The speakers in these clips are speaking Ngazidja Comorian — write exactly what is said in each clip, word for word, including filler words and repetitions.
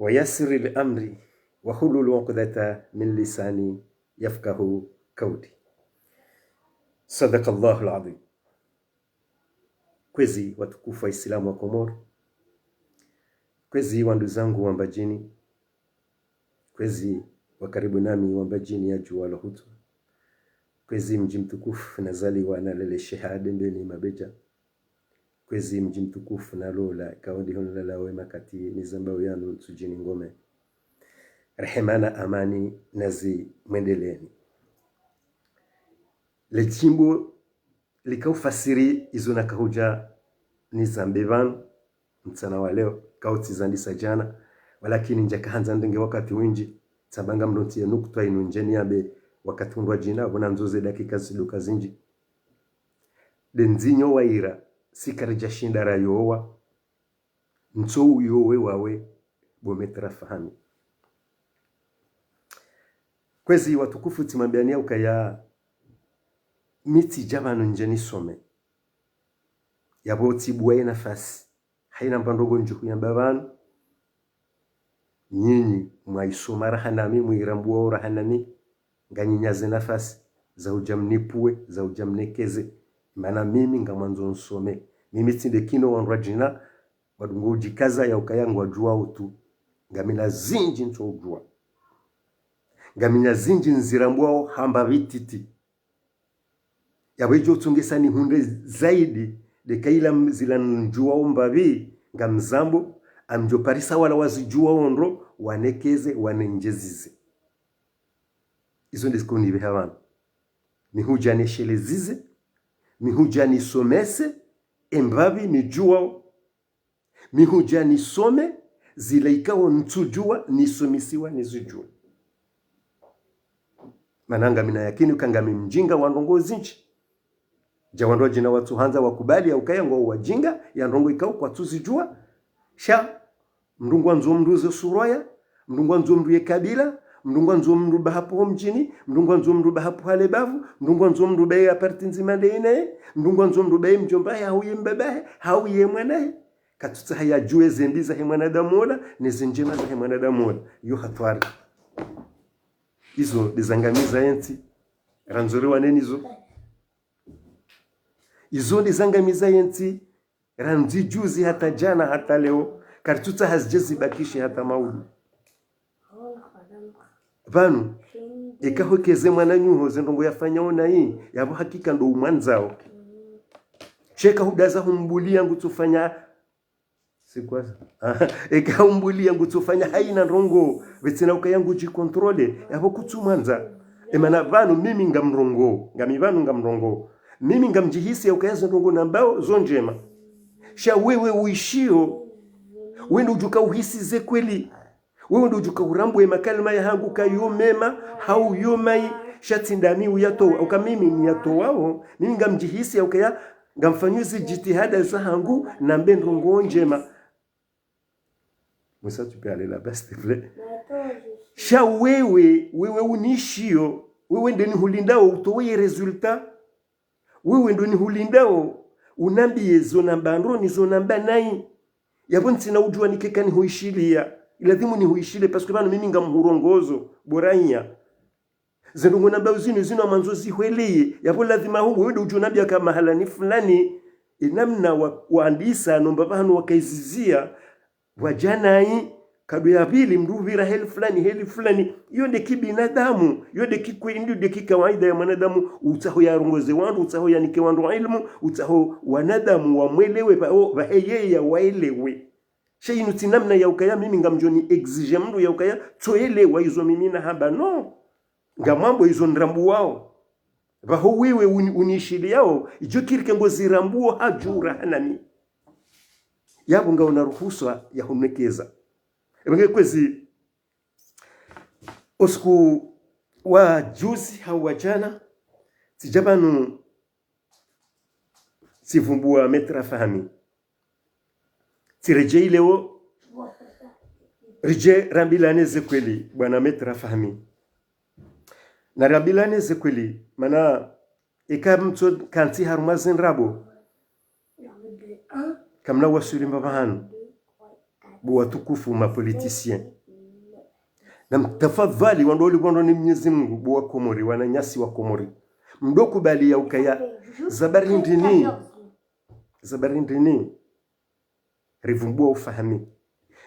ويسر لي أمري واحلل عقدة من لساني يفقهوا قولي. صدق الله العظيم. Kwezi watukufu wa Islamu wa Komoro, kwezi wanduzangu wa Mbadjini, kwezi wa karibu nami wa Mbadjini ya djuwa la hutwa, kwezi mdji mtukufu nazaliwa nalelesheha Dembeni Mabedja, kwezi mdji mtukufu nalola, ikao ndiho nilalawo ye makati nizambao yanu Ntsudjini Ngome. Rehema na amani nazimwendeleeni. Le djimbo lika ufasiri izo nakahudja nizambe pvanu mtsana wa leo, ikao tsizandisa djana, walakini ndjakahandza ndrenge wakati windji, tsamba ngamlontsi ye nukutwa inu ndje niyambe wakati undrwadjina, pvo nandzo ze dakika zidoka zindji. Nde ndzinyo wayira, si karidjashinda rayowa, ntso uyowe wawe, bo Maître Fahmi. Kwezi watukufu, tsimwambiani ya ukaya mi tsidja pvanu ndje nisome. Yapvo tsibuwa ye nafasi. Haina mbandrongo ndjuhu yamba pvanu. Nyinyi mwaisoma raha nami, mwirambuwa raha nami. Nganyinyi ze nafasi za udja mnipuwe, za udja mnekeze. Mana mimi ngamwandzo nsome. Mimi tsi nde kino wandrwadjina, wadungo udjikaza ya ukaya ngwadjuwao tu. Ngamina zindji ntso udjuwa. Ngamina zindji nzirambuwao hamba pvititi. Yapvo idjo utsungesa nihundre zaidi, ndeka ila m-, zila ndjuwao mbapvi, ngamzambo, amdjo parisa wala wazidjuwao ndro, wanekeze, wanendjezize. Izo ndeziko nipveha pvanu. Mi hudja neshelezeze, mi hudja nisomese, embapvi nidjuwao. Mi hudja nisome, zila ikao ntsudjuwa, nisomesiwa nizidjuwe. Mana ngamina yakini uka ngami mdjinga wa ndrongo zindji. Dja wandrwadjina watsuhandza wakubali ya ukaya ngwao wadjinga, ya ndrongo ikao kwatsuzidjuwa. Sha, mndru ngwandzo mndru ze surwaya, mndru ngwandzo mndru ye kabila, mndru ngwandzo mndru ba hapvo ho mdjini, mndru ngwandzo mndru ba hapvo hale bavu, mndru ngwandzo mndru ba ye aparti ndzima nde inaye, mndru ngwandzo mndru ba ye mdjomba he, hau ye mbaba he, hau ye mwana he. Katsutsaha yadjuwe ze mbi zahe mwanadamu ola, ne ze ndjema zahe mwanadamu ola. Yo hatwari. Izo ndezangamiza yentsi. Randzo riwane nizo. Izo ndezangamiza yentsi. Randzi juzi hata djana hata leo. Karitsutsaha zidje zibakishe hata maudu. Pvanu, eka hukeze mwananyaho ze ndrongo yafanyao nayi, yapvo hakika ndo umwandzao. Sha eka hudaza humbuliya ngutsufanya, si kwaza. Eka humbuliya ngutsufanya haina ndrongo, pvatsina ukaya ngudji contrôler, yapvo kutsumwandza. Emana pvanu mimi ngamrongoo, ngami pvanu ngamrongoo. Mimi ngamdjihisi ya ukaya ze ndrongo nambao zo ndjema. Sha wewe uishio, we ndo udjuka uhisi ze kweli. Wewe ndo udjuka urambuwe makalima yahangu ka yo mema, hau yo mayi, sha tsi ndami uyatowa. Uka mimi niyatowao, mimi ngamdjihisi ya ukaya ngamfanyo ze djitihada zahangu, nambe ndrongo ndjema. Musa, tu peux aller là-bas, s'il te plaît. Sha wewe, wewe unishio, wewe nde nihulindao utowe ye résultat. Wewe ndo nihulindao, unambiye zo namba ndro ni zo namba nayi. Yapvo ntsina udjuwa nikeka nihuishiliya. Ilazimu nihuishiliye, parce que pvanu mimi ngamhurongozo, bo raiya. Ze ndrongo nambao zinu, zinu amandzo zihweleye. Yapvo lazima hu, wewe ndo udjo nambiya ka mahala ni fulani, inamna wa, wandisa, nomba pvahanu wakaiziziya, pvwadja nayi, kado ya pvili, mndru upvira heli fulani, heli fulani. Iyo nde kibinadamu, iyo nde kikweli, iyo nde kikawaida ya mwanadamu, utsaho yarongoze wandru, utsaho yanike wandru ilmu, utsaho wanadamu wamwelewe, pva, o, pvahe yeye yawaelewe. Sha inu tsi namna ya ukaya mimi ngamdjo ni exige mndru ya ukaya tsoelewa izo mimi nahamba, no. Ngamwambo izo nrambuwao. Pvaho wewe uni-, unishiliyao, idjo kirike ngozirambuo hadjura hanami. Yapvo ngauna ruhusa ya hunekeza. Epvenge kwezi, usiku wa juzi hau wa djana, tsidja pvanu tsivumbuwa Maître Fahmi. Tsiredjeyi leo, ridje rambilane ze kweli, bwana Maître Fahmi. Na rambilane ze kweli, mana eka mtso kantsi harumwa ze ndrabo, kamna waswili mbapvahanu. Bo watukufu ma politiciens. Na mtafadhali wandru wali pvondro ni Mnyezi Mungu, bo wa Komori, wananyasi wa Komori. Mdokubali ya ukaya zabari ndini. Zabari ndini. Rivumbua o Fahami.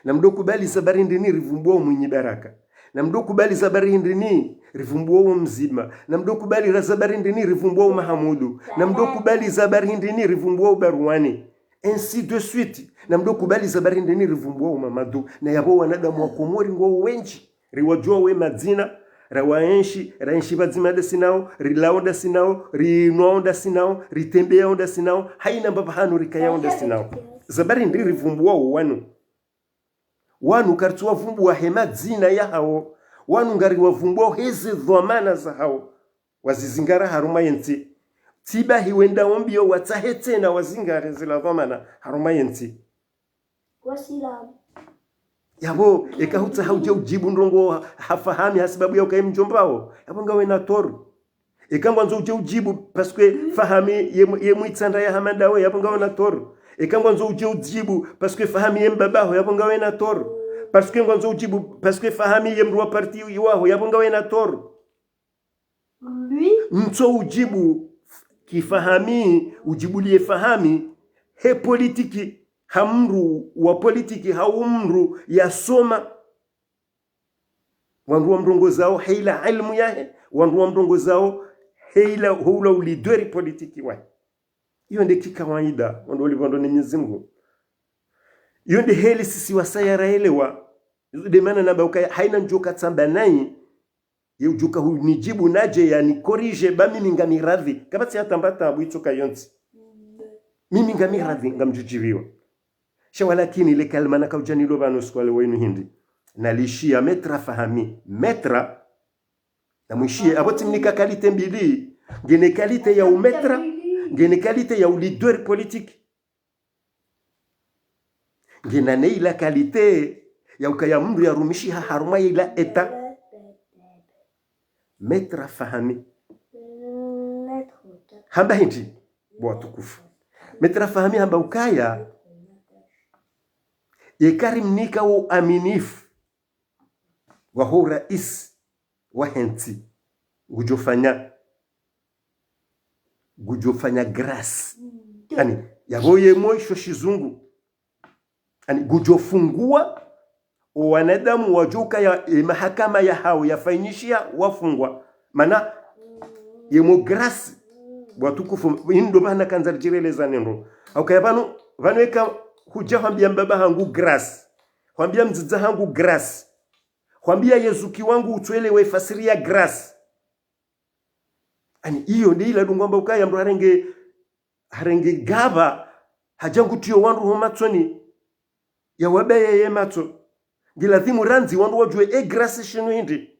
Na mdokubali zabari ndini rivumbua o Mwinyi Baraka. Na mdokubali zabari ndini rivumbua o Mzima. Na mdokubali ra zabari ndini rivumbua o Mahamudu. Na mdokubali zabari ndini rivumbua o Baruani. Ainsi de suite. Na mdokubali zabari ndini rivumbua o Mamadu. Na yapvo wanadamu wa Komori ngo wendji. Riwajua we madzina, rawaenshi, raenshi pvadzima ndasi nao, rilao ndasi nao, rinwao ndasi nao, ritembeao ndasi nao, haina mbapvi hanu rikayao ndasi nao. Zabari ndini rivumbua o wanu. Wanu karitsuwavumbua he madzina yahao. Wanu ngariwavumbua he ze dhwamana zahao. Wazizingara harumwa yentsi. Tsi bahi wenda ombio watsahe tsena wazingare zila dhwamana harumwa yentsi. Wasilamu. Yapvo, eka hutsaha udje udjibu ndrongo ha Fahami hasibabu ya ukaya mdjomba waho. Yapvo ngawe na tort. Eka ngwandzo udje udjibu, parce que Fahami ye mu-, ye mwitsandra ya hama ndawe, yapvo ngawe na tort. Eka ngwandzo udje udjibu, parce que Fahami ye mbaba waho, yapvo ngawe na tort. Parce que ngwandzo udjibu, parce que Fahami ye mdru wa parti waho, yapvo ngawe na tort. Lui. Ntso udjibu ki Fahami, udjibulie Fahami, he politiki, ha mdru wa politiki, ha mdru yasoma. Wandru wamrongozao, he ila ilmu yahe, wandru wamrongozao, he ila, he ula u leader politiki wahe. Iyo nde ki kawaida, wandru wali pvondro ni Mnyezi Mungu. Iyo nde heli sisi wasaya raelewa. Nde mana namba ukaya, haina ndjo katsamba nayi, ye udjuka hunidjibu nadje ya nikorije, ba mimi ngami radhi. Kapvatsi hata mba tabu itsoka yontsi. Mimi ngami radhi, ngamdjudjiviwa. Sha walakini le kalima nakaudja nilo pvanu siku wa leo inu hindri. Nalishiya Maître Fahami. Maître, namwishiye, apvo tsimnika qualité mbili. Ngena qualité ya u maître, ngena qualité ya u leader politique. Ngena ne ila qualité ya ukaya mdru yarumishiha harumwa ila état. Maître Fahami. Hamba hindri, bo watukufu. Maître Fahami hamba ukaya, yeka rimnika wo aminifu waho rais wahe ntsi, ngudjofanya, ngudjofanya grâce. Ani, yapvo ye mwisho shizungu. Ani, ngudjofungua o wanadamu wadjo ukaya, e, mahakama yahao yafanyishiha wafungwa. Mana, ye mo grâce, bo watukufu, indo pvanu kandza ridjireleza nendo. Haukaya pvanu, pvanu eka hudja hwambia mbaba hangu grâce. Hwambia mdzadze hangu grâce. Hwambia ye zuki wangu utsuelewe fasiri ya grâce. Ani, iyo nde ila dungu amba ukaya mdru harenge, harenge gapva, hadja ngutiyo wandru ho matsoni, yawabaya ye matso. Ngiladhimu randzi wandru wadjuwe e grâce shinu hindri.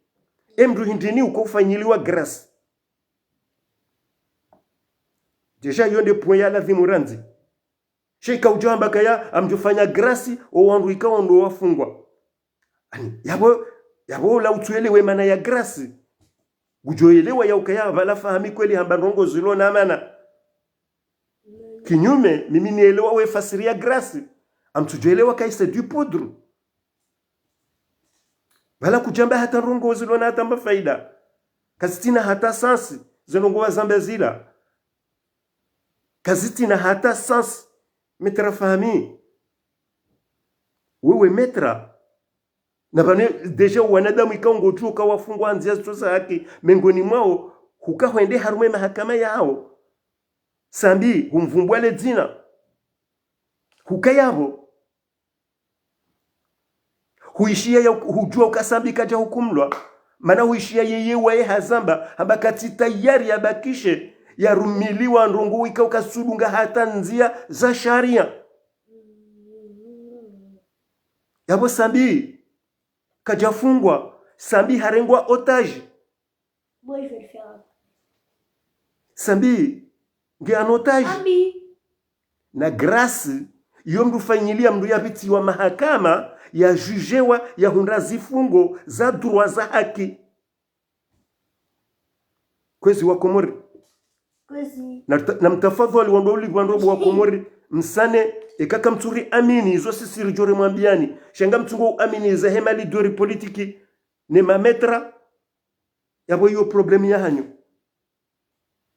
E mdru hindri ni uko ufanyiliwa grâce. Déjà iyo nde point ya ladhimu randzi. Sha ika udjo hamba kaya, amdjofanya grâce, o wandru ikao ndo wafungwa. Ani, yapvo, yapvo ula utsuelewe mana ya grâce. Ngudjoelewa ya ukaya, pvala Fahami kweli hamba ndrongo zilo na mana. Kinyume, mimi nielewa we fasiri ya grâce. Amtsudjoelewa kaya c'est du poudre. Pvala kudjamba hata ndrongo zilo na hata mba faida. Kazitsina hata sens, ze ndrongo wazamba zila. Kazitsina hata sens, Maître Fahami. Wewe Maître. Na pvanu déjà wanadamu ikao ngotsuka wafungwa ha ndzia zitso za haki, mengoni mwao, huka hwende harumwa e mahakama yahao. Sambi, humvumbua le dzina. Huka yapvo. Huishiya ya, hudjua uka Sambi kadja hukumlwa. Mana huishiya yeye waye hazamba, hamba katsi tayari yabakishe, yarumiliwa ndrongo ikao kasudunga hata ndzia za sharia. Yapvo Sambi, kadjafungwa, Sambi harengwa otage. Moi, je vais le faire après. Sambi, nge en otage. Sambi. Na grâce, iyo mdru fanyilia mdru yapvitsiwa mahakama, yajujewa, yahundra zifungo za droit za haki. Kwezi wa Komori. Kwezi. Na, na mtafadhwali wandru wali pvondro bo wa Komori, msane, Eka kamtsuri amini, izo sisi ridjo rimwambiyani. Sha ngamtsungo uamini ze hema leaders politiques, ne ma maîtres, yapvo iyo problème yahanyu.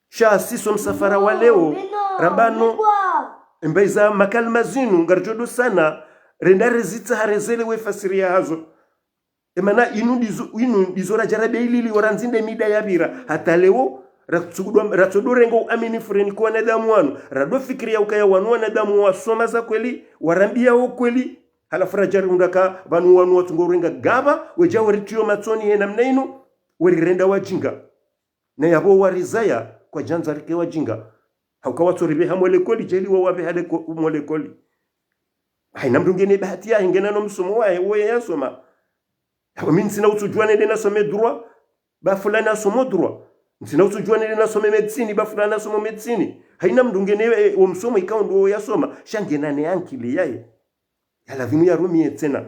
Sha sisi o msafara wa leo, ramba no, emba iza makalima zinu, ngaridjo dosana, rende rizitsaha rezelewe fasiri yahazo. Emana inu ndizo, inu ndizo radja rabeilili, orandzi nde mida yapvira. Hata leo, ratsudwa-, ratsodo renga uaminifu reni kwa wanadamu wanu. Rado fikiri ya ukaya wanu wanadamu wasoma za kweli, warambiya o kweli. Halafu radja rihundra ka pvanu wanu watsungo urenga gaba, wedja weritiyo matsoni he namna inu, werirenda wajinga. Na yapvo warizaya kwadjandza rike wajinga. Hauka watsoripveha mo likoli, djeli wawapveha leko-, mo likoli. Haina mndru ngena bahati yahe, ngena no msomo wahe, woye yasoma. Yapvo mi ntsina utsudjuwa nende nasome droit, ba fulani asoma droit. Ntsina utsudjuwa nende nasome médecine, ba fulani asoma médecine. Haina mndru ngena, eh, wo msomo ikao ndo yasoma. Sha ngena ne ankili yahe. Ya lazimu yarumiye tsena.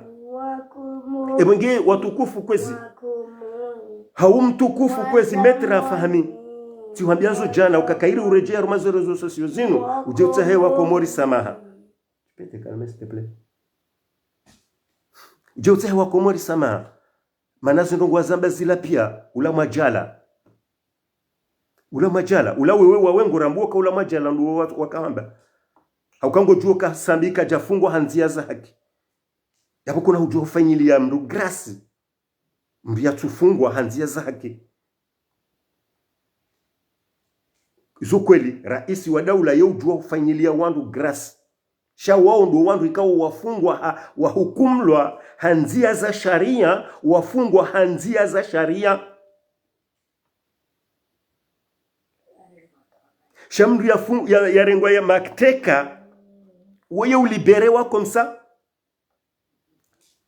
Epvo nge watukufu kwezi. Hau mtukufu kwezi, Maître Fahmi. Tsihwambiya zo djana, uka kayiri uredjeya harumwa ze réseaux sociaux zinu, udje utsahe wa Komori samaha. Pete calme, s'il te plaît. Udje utsahe wa Komori samaha. Mana zindrongo wazamba zila piya, ula mwadjala. Ula mwadjala, ula wewe wawe ngorambuwa ka ula mwadjala ndo wa-, wakahamba. Hauka ngodjuwa ka Sambi kadjafungwa ha ndziya za haki. Yapvo kuna udjuwa ufanyiliya mndru grâce. Mndru yatsufungwa ha ndziya za haki. Izo kweli, raisi wa daula ye udjuwa ufanyiliya wandru grâce. Sha wao ndo wandru ikao wafungwa ha, wahukumlwa ha ndziya za shariya, wafungwa ha ndziya za shariya. Sha mndru yafu-, ya, yarengwa ya mateka, woye ulibérewa comme ça.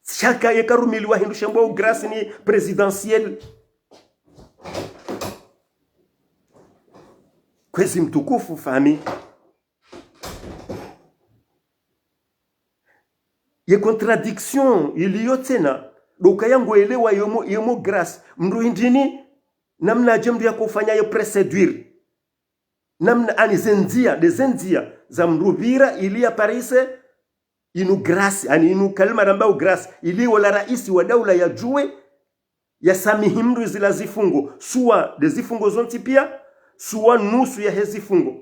Sha ka ye karumiliwa hindru shambwa u grâce ni présidentielle. Kwezi mtukufu Fahmi. Ye contradiction iliyo tsena, ndo ukaya ngoelewa ye mo, ye mo grâce. Mndru hindrini, namnadje mndru yakofanya ye procédure. Namna ani ze ndziya, nde ze ndziya za mndru pvira ili yaparise inu grâce, ani inu kalima rambao grâce, ili wola raisi wa daula yadjuwe, yasamihi mndru zila zifungo, suwa nde zifungo zontsi piya, suwa nusu yahe zifungo.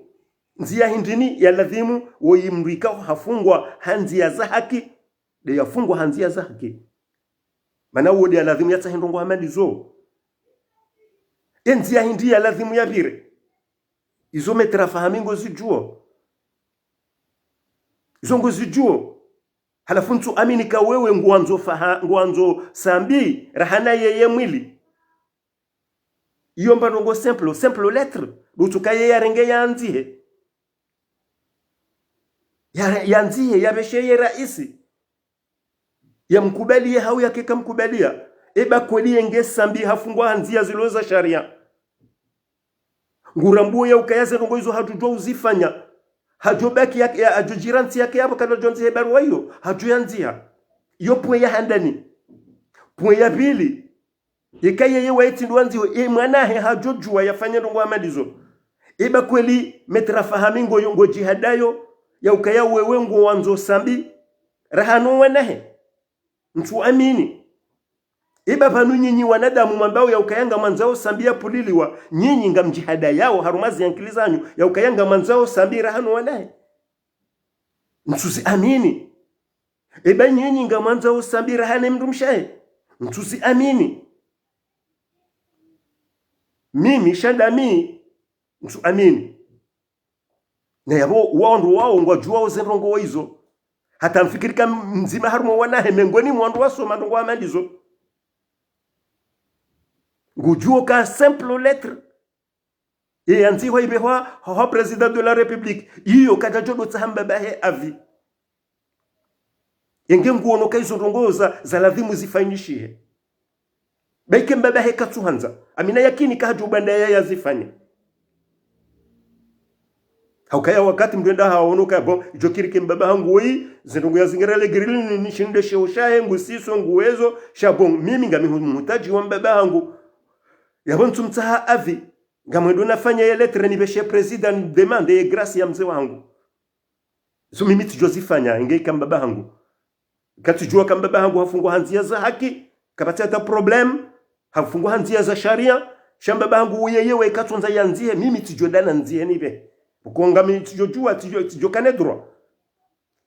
Ndziya hindrini ya lazimu woyi mndru ikao hafungwa ha ndziya za haki, nde yafungwa ha ndziya za haki. Mana wo nde ya lazimu yatsahe ndrongo hama ndizo. Ye ndziya hindri ya lazimu yapvire. Izo Maître Fahmi ngozidjuwo. Izo ngozidjuwo. Halafu ntsu amini ka wewe ngwandzo Faha-, ngwandzo Sambi, rahana yeye mwili. Iyo mba ndrongo simple, simple lettre. Ndo utsuka yeye yarenge yandzihe. Ya, yandzihe, yapveshe ye raisi. Yamkubaliye hau yake kamkubaliya. Eba kweli yenge Sambi hafungwa ha ndziya zilo za shariya. Ngurambuwo ya ukaya ze ndrongo izo hadjudjuwa uzifanya. Hadjo baki yake, ya, hadjo djira ntsi yake yapvo kadjadjo ndzihe baruwa iyo. Hadjo yandziha. Iyo point ya handani. Point ya pvili. Yeka yeye waitsi ndo andziho, ye mwanahe hadjo djuwa yafanye ndrongo hama ndizo. Eba kweli Maître Fahmi ngo, ngodjihadayo, ya ukaya wewe ngwandzo Sambi, rahana wo wanahe. Ntsu amini. Eba pvanu nyinyi wanadamu mwambao ya ukaya ngamwandzao Sambi yapvuliliwa, nyinyi ngamdjihadayao harumwa ze ankili zanyu, ya ukaya ngamwandzao Sambi rahana wo wanahe. Ntsu zi amini. Eba nyinyi ngamwandzao Sambi rahana ye mndru mshe wahe. Ntsu zi amini. Mimi, sha ndami, ntsu amini. Na yapvo wao ndo wao ngwadjuwao ze ndrongo izo. Hata mfikiri ka mdzima harumwa wanahe mengoni mwa wandru wasoma ndrongo hama ndizo. Ngudjuwo ka simple lettre. Ye yandzihwa ipvehwa, ha, ha président de la République. Iyo kadjadjo dotsaha mbabahe avis. Yenge nguono ka izo ndrongo za, za lazimu zifanyishihe. Ba ike mbabahe katsuhandza. Amina yakini kahadjo ubandaya yazifanye. Haukaya wakati mndru enda haono ka bon, idjo kiri ke mbaba hangu woyi, ze ndrongo yazingira le grili ni, nishinde sheo shahe, ngusiso, nguwezo, sha bon, mimi ngami hu-, muhutaji wa mbaba hangu. Yapvo ntsu mtsaha avis. Ngamwendo nafanya ye lettre nipveshe président, ni demande ye grâce ya mze wangu. Izo mimi tsidjo zifanya, inge ika mbaba hangu. Katsudjuwa ka mbaba hangu hafungwa ha ndziya za haki, kapvatsi hata problème, hafungwa ha ndziya za sharia, sha mbaba hangu uye yewe katsondza yandzihe, mimi tsidjo dana ndzihe nipve. Ukonga mimi tsidjo djuwa, tsidjo, tsidjo kana droit.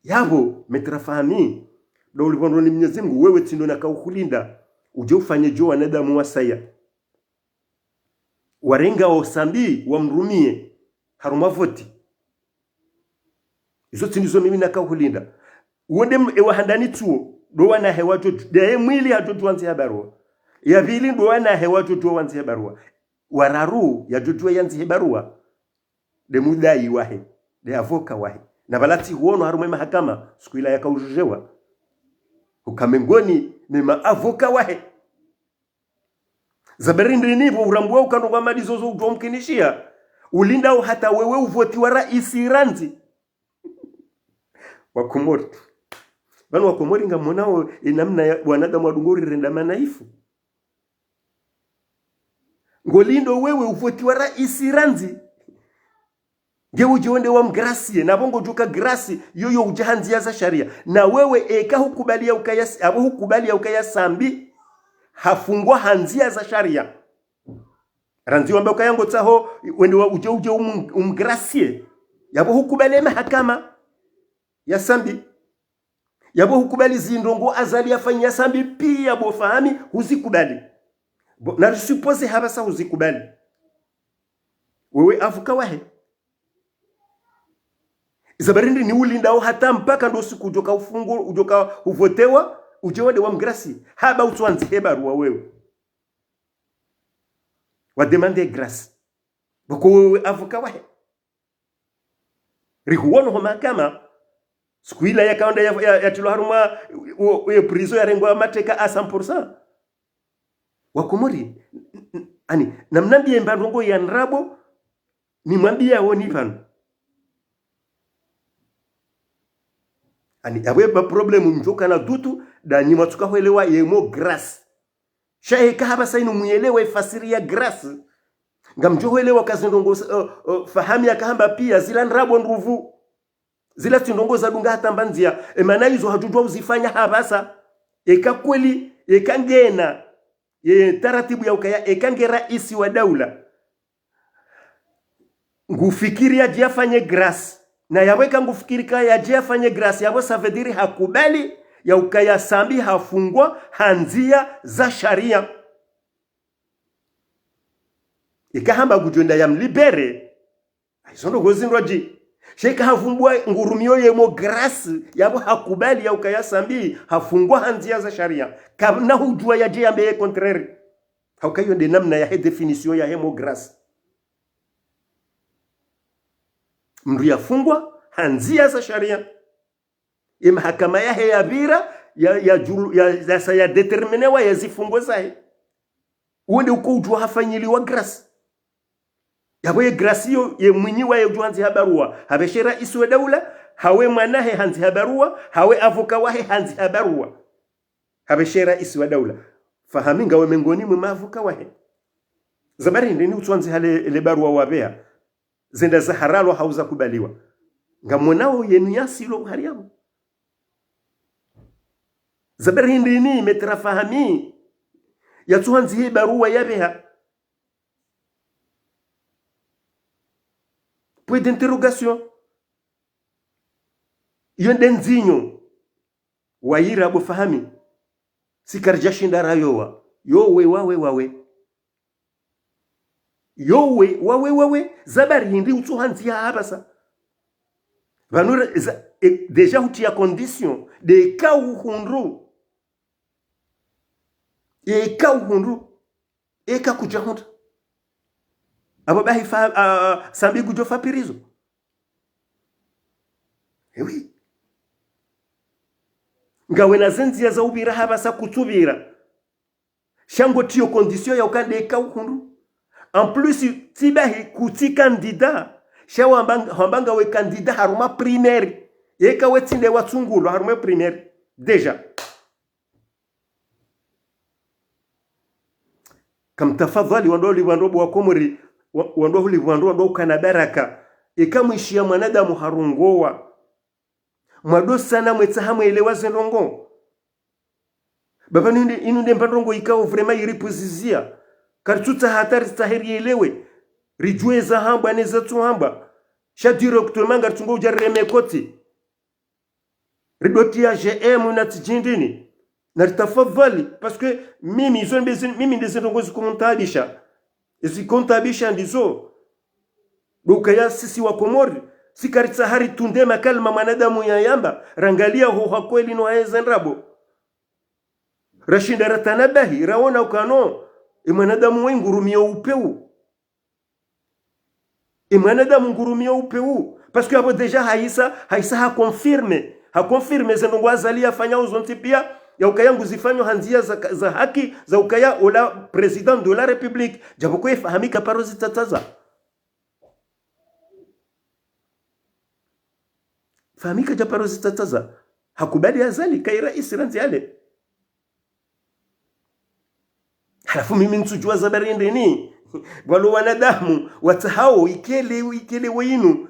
Yapvo, Maître Fahmi, ndo ulipvondro ni Mnyezi Mngu, wewe tsi ndo naka uhulinda, udje ufanye djo wanadamu wasaya. Warenga o Sambi wamrumiye, harumwa voti. Izo tsi ndizo mimi naka uhulinda. Wonde m-, ewa handani tsuo, ndo wanahe wadjo, nde ye mwili hadjo djuwa wandziha barua. Ya pvili ndo wanahe wadjo djuwa wandziha barua. Wa raru yadjo djuwa yandzihe barua. Nde mudayi wahe, nde avocat wahe. Na pvala tsi huono harumwa ye mahakama, siku ila yaka udjudjewa. Uka mengoni ne ma avocat wahe. Za bari ndrini pvo urambuwa uka ndrongoo hama ndizo zo udjo mkinishiha. Ulindao hata wewe uvotiwa raisi randzi. Wakomori. Pvanu Wakomori ngamonao ye namna ya wanadamu wadungo rirenda manaifu. Ngolindo wewe uvotiwa raisi randzi. Nge udje wende wamgracier, na pvo ngodjo ka grâce, yoyo udja ha ndziya za sharia. Na wewe eka hukubali ya ukaya s-, apvo hukubali ya ukaya Sambi, hafungwa ha ndziya za sharia. Randzi wamba ukaya ngotsaho, wende wa udje udje um-, umgracier. Yapvo hukubali ye mahakama ya Sambi. Yapvo hukubali zindrongoo Azali yafanya Sambi piya bo Fahmi huzikubali. Bo, na risupose hapvasa huzikubali. Wewe avocat wahe. Za bari ndrini ulindao hata mpaka ndo siku udjo ka ufungwa, udjo ka uvotewa, udje wende wamgracier. Haba utsuandzihe barua wewe. Wa demander grâce. Pvoko wewe avocat wahe. Rihuono ho mahakama. Siku ila yaka wanda ya, ya, yatrilwa harumwa, o, o, ye prison yarengwa mateka à cent pour cent. Wakomori, n-, n-, ani, namnambiye mba ndrongoo ya ndrabo, nimwambiyao ni pvanu. Ani, apvo ye ba problème mdjo kana dutu, nda nyi mwatsuka hwelewa ye mot grâce. Sha eka hapvasa inu muyelewa ye fasiri ya grâce. Ngamdjo hwelewa ka zindrongoo, eh, eh, Fahmi yaka hamba piya zila ndrabo ndruvu. Zila tsi ndrongoo zadunga hata mba ndziya. Ye mana izo hadjo djuwa uzifanya hapvasa. Eka kweli, eka ngena. Ye taratibu ya ukaya, eka nge raisi wa daula. Ngufikiri yadje yafanye grâce. Na yapvo eka ngufikiri ka yadje yafanye grâce, yapvo ça veut dire hakubali ya ukaya Sambi hafungwa ha ndziya za sharia. Eka hamba ngudjo enda yamlibérer. Izo ndrongoo zindrwadji. Sha eka havumbwa ngurumiyo ye mot grâce, yapvo hakubali ya ukaya Sambi hafungwa ha ndziya za sharia. Kapvana hudjuwa yadje yambe ye contraire. Hauka iyo nde namna yahe définition yahe mot grâce. Mndru yafungwa ha ndziya za sharia. Ye mahakama yahe yapvira, ya, ya djulu, ya, yasa ya déterminewa ye zifungo zahe. Uwo nde uko udjuwa hafanyiliwa grâce. Yapvo ye grâce iyo, ye mwinyi wayo udjuwa handziha barua. Hapveshe raisi wa daula, hawu mwanahe handziha barua, hawu avocat wahe handziha barua. Hapveshe raisi wa daula. Fahmi ngawe mengoni mwe ma avocat wahe. Za bari ndrini utsuandziha le, le barua wapveha. Zenda zaharalwa hau zakubaliwa. Ngamonao yenu yasilo hari yapvo. Za bari ndrini Maître Fahmi yatsuandzihe barua yapveha. Point d'interrogation. Iyo nde ndzinyo. Wayira bo Fahmi. Si karidja shinda rayowa. Yowe, wawe, wawe. Yowe, wawe, wawe. Za bari hindri utsuhandziha hapvasa. Pvanu re-, za-, e, déjà hutriya condition. Nde eka uhundru. Eka uhundru. Eka kudja hundra. Apvo bahi fa, a, Sambi ngudjo fa prison. Eh oui. Ngawe na ze ndziya za upvira hapvasa kutsupvira. Sha ngotriyo condition ya uka nde eka uhundru. En plus, tsi bahi kutsi candidat. Sha wamba, wamba ngawe candidat harumwa primaire. Eka we tsi nde watsungulwa harumwa primaire. Déjà. Kamtafadhali wandru wali wandru wa Komori, wa-, wandru huli wandru wandru ukana baraka. Eka mwishiya mwanadamu harongowa. Mwado sana mwetsaha mwelewa ze ndrongo. Baba ninde, inu nde mba ndrongo ikao vraiment iripuzizia. Karitsutsaha hata ritsahe rielewe. Ridjuwe za hambwa ne zatsu hambwa. Sha directement ngaritsungo udja rireme koti. Ridoti ya G M na tsidjindini. Na ritafadhali, parce que mimi, izo mbezi, mimi ndezi ndrongo zikuntaabisha. Zikuntaabisha ndizo. Ndo ukaya sisi wa Komori, si karitsaha ritunde makalima mwanadamu yayamba, rangalia ho ha kweli no ha eze ndrabo. Rashinda ratanabahi, raona ukano, e mwanadamu we ngurumio upeu. E mwanadamu ngurumio upeu. Parce que apvo déjà haisa, haisa ha confirme. Ha confirme ze ndrongo Azali yafanyao zontsi pia, ya ukaya nguzifanyo ha ndzia za, za haki, za ukaya ola président de la République. Djapvo kwe fahamika paro zitsatsaza. Fahamika dja paro zitsatsaza. Hakubali Azali, kayi raisi randzi ale. Halafu mimi ntsudjuwa za bari ndeni. Walo wanadamu, watsahao, ikele, ikele wenu.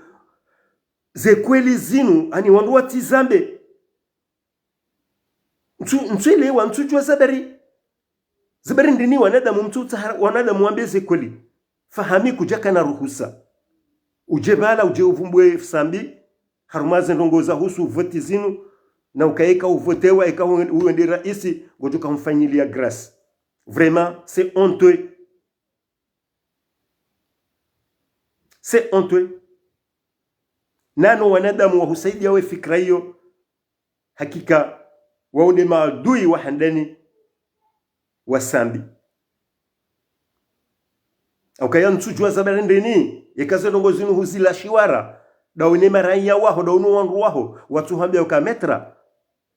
Ze kweli zinu, ani wandru watsi zambe. Ntsu, ntsuelewa, ntsudjuwa za bari. Za bari ndeni wanadamu mtsutsaha, wanadamu wambe ze kweli. Fahami kudjakana ruhusa. Udje bala, udje uvumbwe Sambi, harumwa ze ndrongo za husu voti zinu, na ukaya eka uvotewa, eka uwe-, uwende raisi, ngodjo ka umfanyilia grâce. Vraiment, c'est honteux. C'est honteux. Nano wanadamu wahusaidia we fikira iyo, hakika, wao nde maadui wa handani wa Sambi. Au kaya ntsudjuwa za bari ndeni, yeka ze ndrongo zinu huzila shiwara, dawone maraiya waho, dawone wandru waho, watsuhambia uka maître.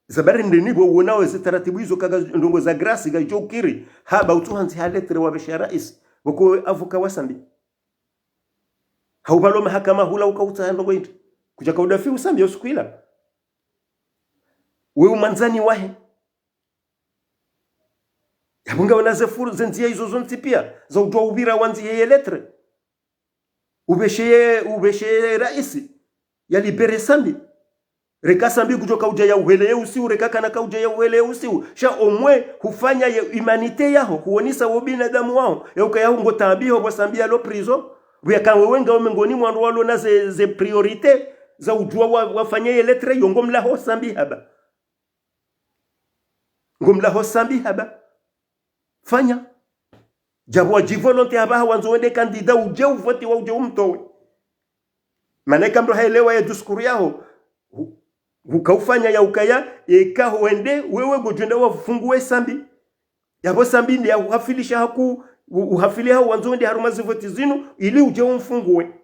Za bari ndeni bo wonao ze taratibu izo kaga ndrongo za grâce, ga idjo ukiri, haba utsuhandzi ha lettre wabeshe raisi, wako avocat wa Sambi. Hau balo mahakama hula uka utsaha ndrongo indri. Kudjaka udafi u Sambi yo siku ila. We umandzani wahe. Yapvo ngawona ze furu, ze ndzia izo zontsi pia, za udjuwa upvira wandzihe ye lettre. Ubesheye, ubesheye raisi, ya libéré Sambi. Reka Sambi kudjo kaudja ya uhweleye usiu, reka kana kaudja ya uhweleye usiu. Sha omwe hufanya ye humanité yaho, huonesa wo binadamu waho. Ya ukaya hu ngo taabiho pvwa Sambi yalo prison. Pvwa yaka wewe ngawe mengoni mwa wandru walo na ze, ze priorité, za udjuwa wa, wafanye ye lettre, yo ngo mlaho Sambi haba. Ngo mlaho Sambi haba. Fanya. Djapvo wadji volonté haba ha wandzo wende candidat udje uvotiwa udje umtowe. Mana eka mndru haelewa ye discours yaho. Hu-, huka ufanya ya ukaya, eka ho wende, wewe ngodjo enda wafunguwe Sambi. Yapvo Sambi nde ya uhafilisha haku, u-, uhafili ha wandzo wende harumwa ze voti zinu, ili udje umfunguwe.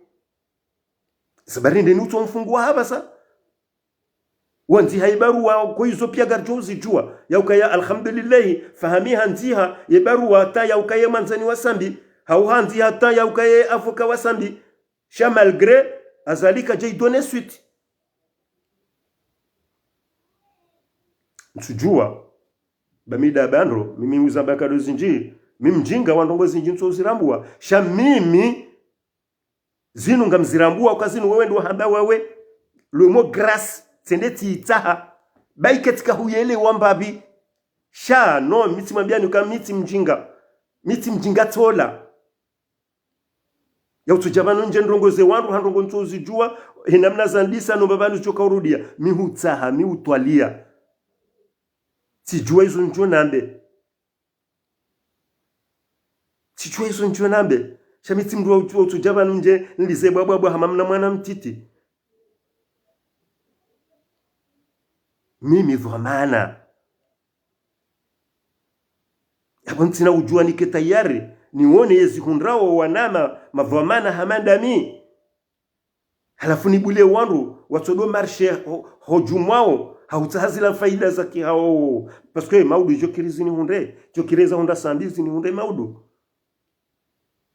Za bari ndeni utso mfunguwa hapvasa. Wandziha ibaruwa ko izo pia ngaridjo uzidjuwa. Ya ukaya alhamdulillahi, Fahami handziha, ye baruwa hata ya ukaya mwandzani wa Sambi. Hau handziha hata ya ukaya avocat wa Sambi. Sha malgré, Azali kadja i donner suite. Ntsudjuwa. Ba mi nda bandro, mimi uzamba nkado zindji. Mi mdjinga wa ndrongo zindji ntso uzirambuwa. Sha mimi, zinu ngamzirambuwa uka zinu wewe ndo hamba wewe. Le mot grâce, tsende tsitsaha. Ba ike tsika huyelewa mbapvi. Sha, no, mi tsimwambiani uka mi tsi mdjinga. Mi tsi mdjinga tsola. Ya utsudja pvanu ndje ndrongo ze wandru ha ndrongo ntso uzidjuwa, he namna zandisa no pvapvanu tsoka urudia. Mi hutsaha, mi utwalia. Tsidjuwa izo ndjo nambe. Tsidjuwa izo ndjo nambe. Sha mi tsi mndru wa utsu-, utsudja pvanu ndje nilize bwabwabwa hama mna mwana mtiti. Mimi dhwamana. Yapvo ntsina udjuwa nike tayari, niwone yezi hundrao wanama, madhwamana hama ndami. Halafu nibulie wandru, watsodo marche ho, ho djumwao, ha utsaha zila faida za kihao. Parce que maudu idjo kiri zinihundre, idjo kiri eza hundra Sambi zinihundre maudu.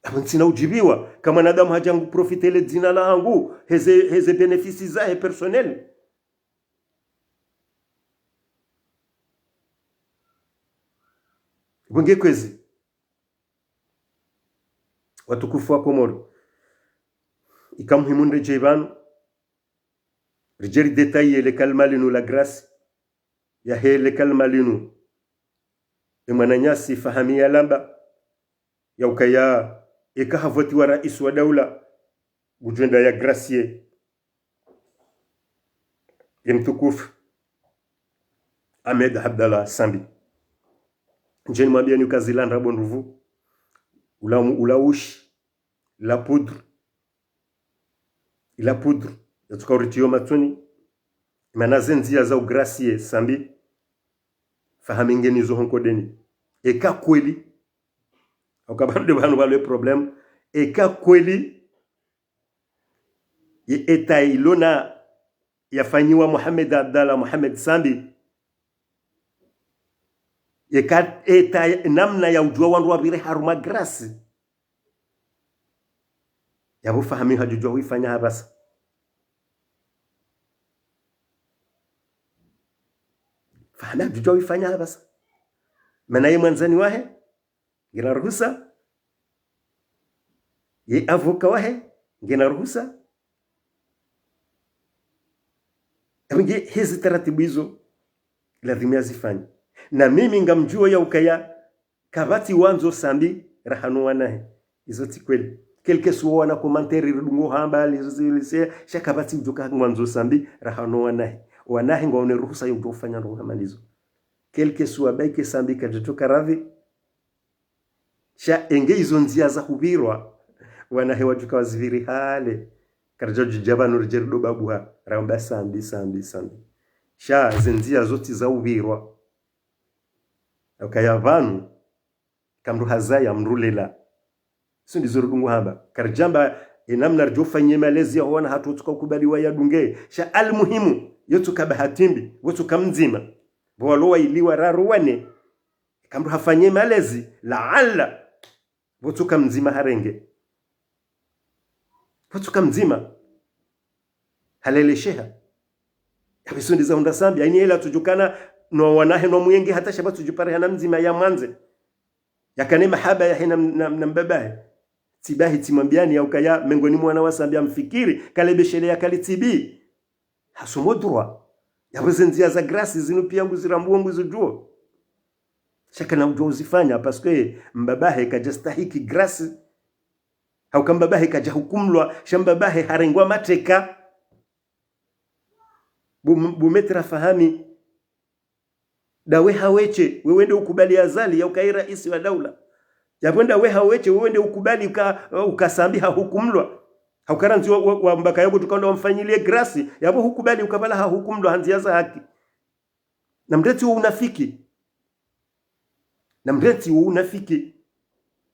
Apvo ntsina udjibiwa, ka mwanadamu hadja ngu profiter le dzina lahangu, heze, heze bénéfice zahe personnel. Pvo nge kwezi. Watukufu wa Komori. Ika muhimu ndedje pvanu. Ridje ridétailler le kalima linu la grâce. Yahe le kalima linu, e mwananyasi Fahami yalamba, ya ukaya eka havotiwa raisi wa daula, ngudjo enda ya gracier ye mtukufu Ahmed Abdallah Sambi. Ndjeni mwambiani uka zila ndrabo ndruvu, ula, ula ushi, la poudre, ila poudre yatsuka uritiyo matsoni, mana ze ndziya za u gracier Sambi, Fahami ngeni zo honkodeni. Eka kweli, hauka pvanu nde pvanu pvalo le problème, eka kweli ye état ilona yafanyiwa Mohamed Abdallah Mohamed Sambi, yeka état namna ya udjuwa wandru wapvire harumwa grâce, yapvo Fahami hadjudjuwa huifanya hapvasa. Fahami hadjudjuwa huifanya hapvasa. Mana ye mwandzani wahe ngena ruhusa, ye avocat wahe ngena ruhusa. Apvo nge hezi taratibu izo lazima yazifanye. Na mimi ngamdjuwo ya ukaya kapvatsi wandzo Sambi raha no wanahe. Izo tsi kweli. Quel que soit wana commentaire ridungo hamba, les, les, sha kapvatsi udjoka wandzo Sambi raha no wanahe. Wanahe ngwaone ruhusa yo udjo ufanya ndrongo hama ndizo. Quel que soit, baike Sambi kadjadjoka radhi. Sha enge izo ndziya za hupvirwa, wanahe wadjuka wazipviri hale. Karadja djidja pvanu ridje rido babuha, ramba Sambi, Sambi, Sambi. Sha ze ndziya zo tsi za upvirwa. Ukaya pvanu, ka mndru hazaya mndru lela. Izo ndizo ridungo hamba. Karidjamba, e namna ridjo ufanye malezi ya wana hatru tsuka ukubali wayadunge. Sha al muhimu, yo tsuka bahati mbi, wo tsuka mdzima. Pvo walo waili wararu wane, ka mndru hafanye malezi, laala, pvo tsuka mdzima harenge. Pvo tsuka mdzima halelesheha. Yapvo izo ndizo za hundra Sambi, yaani ela tsudjukana no wanahe no mwengi hata sha pvo tsudjupareha na mdzima ya mwandze. Yakane mahaba yahe na, na, na mbabahe. Tsi bahi tsi mwambiani ya ukaya mengoni mwa wana wa Sambi amfikiri, kalebeshele ya kali tsi bi. Hasomo droit. Yapvo ze ndziya za grâce zinu piya nguzirambuwo nguzidjuwo. Sha kana udjuwa uzifanya, parce que mbabahe kadjastahiki grâce. Hauka mbabahe kadjahukumlwa, sha mbabahe harengwa mateka. Bu, bu maître Fahami, ndawe hawetshe, wewe nde ukubali Azali ya ukaye raisi wa daula. Yapvo ndawe hawetshe, wewe nde ukubali uka, uka Sambi hahukumlwa. Hauka randzi wa, wa, wamba kaya kutsuka ndo wamfanyiliye grâce, yapvo hukubali uka pvala hahukumlwa ha ndziya za haki. Na mrentsi wo unafiki. Na mrentsi wo unafiki.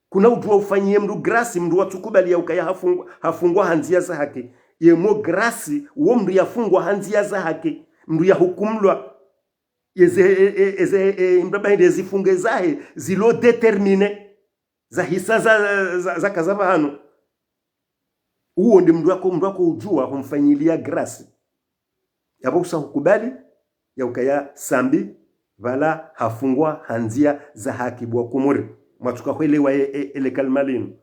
Kuna udjuwa ufanyiye mndru grâce, mndru watsukubali ya ukaya hafungwa, hafungwa ha ndziya za haki. Ye mo grâce, wo mndru yafungwa ha ndziya za haki. Mndru yahukumlwa. Yeze, e, e, eze, e, mndru abahi nde zifunge zahe, zilo déterminé. Zahisa za, za, za kaza pvahanu. Uwo nde mndru wako, mndru wako udjuwa humfanyiliya grâce. Yapvo usa hukubali, ya ukaya Sambi, pvala hafungwa ha ndziya za haki bo wa Komori. Mwatsuka hwelewa e, e, ele kalima linu.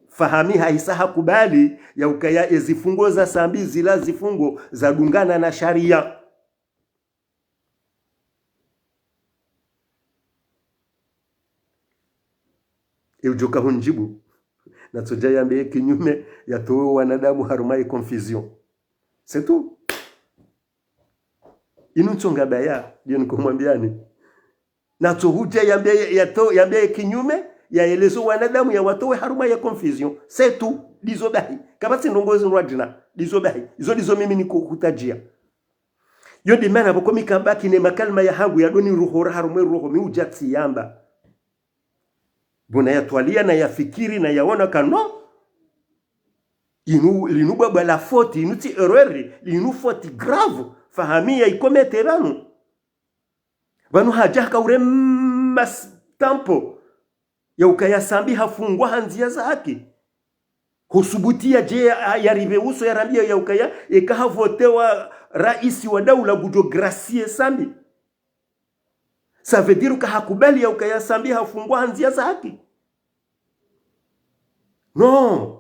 Fahami hahisa hakubali, ya ukaya e zifungo za Sambi zila zifungo zadungana na shariya. E udjoka hundjibu. Natsodja yambe ye kinyume yatowe wanadamu harumwa ye confusion. C'est tout. Inu ntsonga baya, ndiyo nikomwambiani. Natso hudja yambe, yato, yambe ye kinyume, yaelezo wanadamu yawatowe harumwa ye confusion. C'est tout. Ndizo bahi. Kapvatsi ndrongo zindrwadjina. Ndizo bahi. Izo ndizo mimi niko hutadjia. Yo ndi mana pvoko mi kabaki ne makalima yahangu yadoni ruhora harumwa e roho mi udja tsiyamba. Bo nayatwaliya, nayafikiri, nayaona ka non. Inu, linu bwabwa la faute, inu tsi erreur, linu faute grave. Fahami ya ikomete pvanu. Pvanu hadja haka ure mas tampo. Ya ukaya Sambi hafungwa ha ndziya za haki. Husubuti yadje ya, yaripve uso yarambiye ya ukaya, eka havotewa raisi wa daula ngudjo gracier Sambi. Ça veut dire uka hakubali ya ukaya Sambi hafungwa ha ndziya za haki. Non.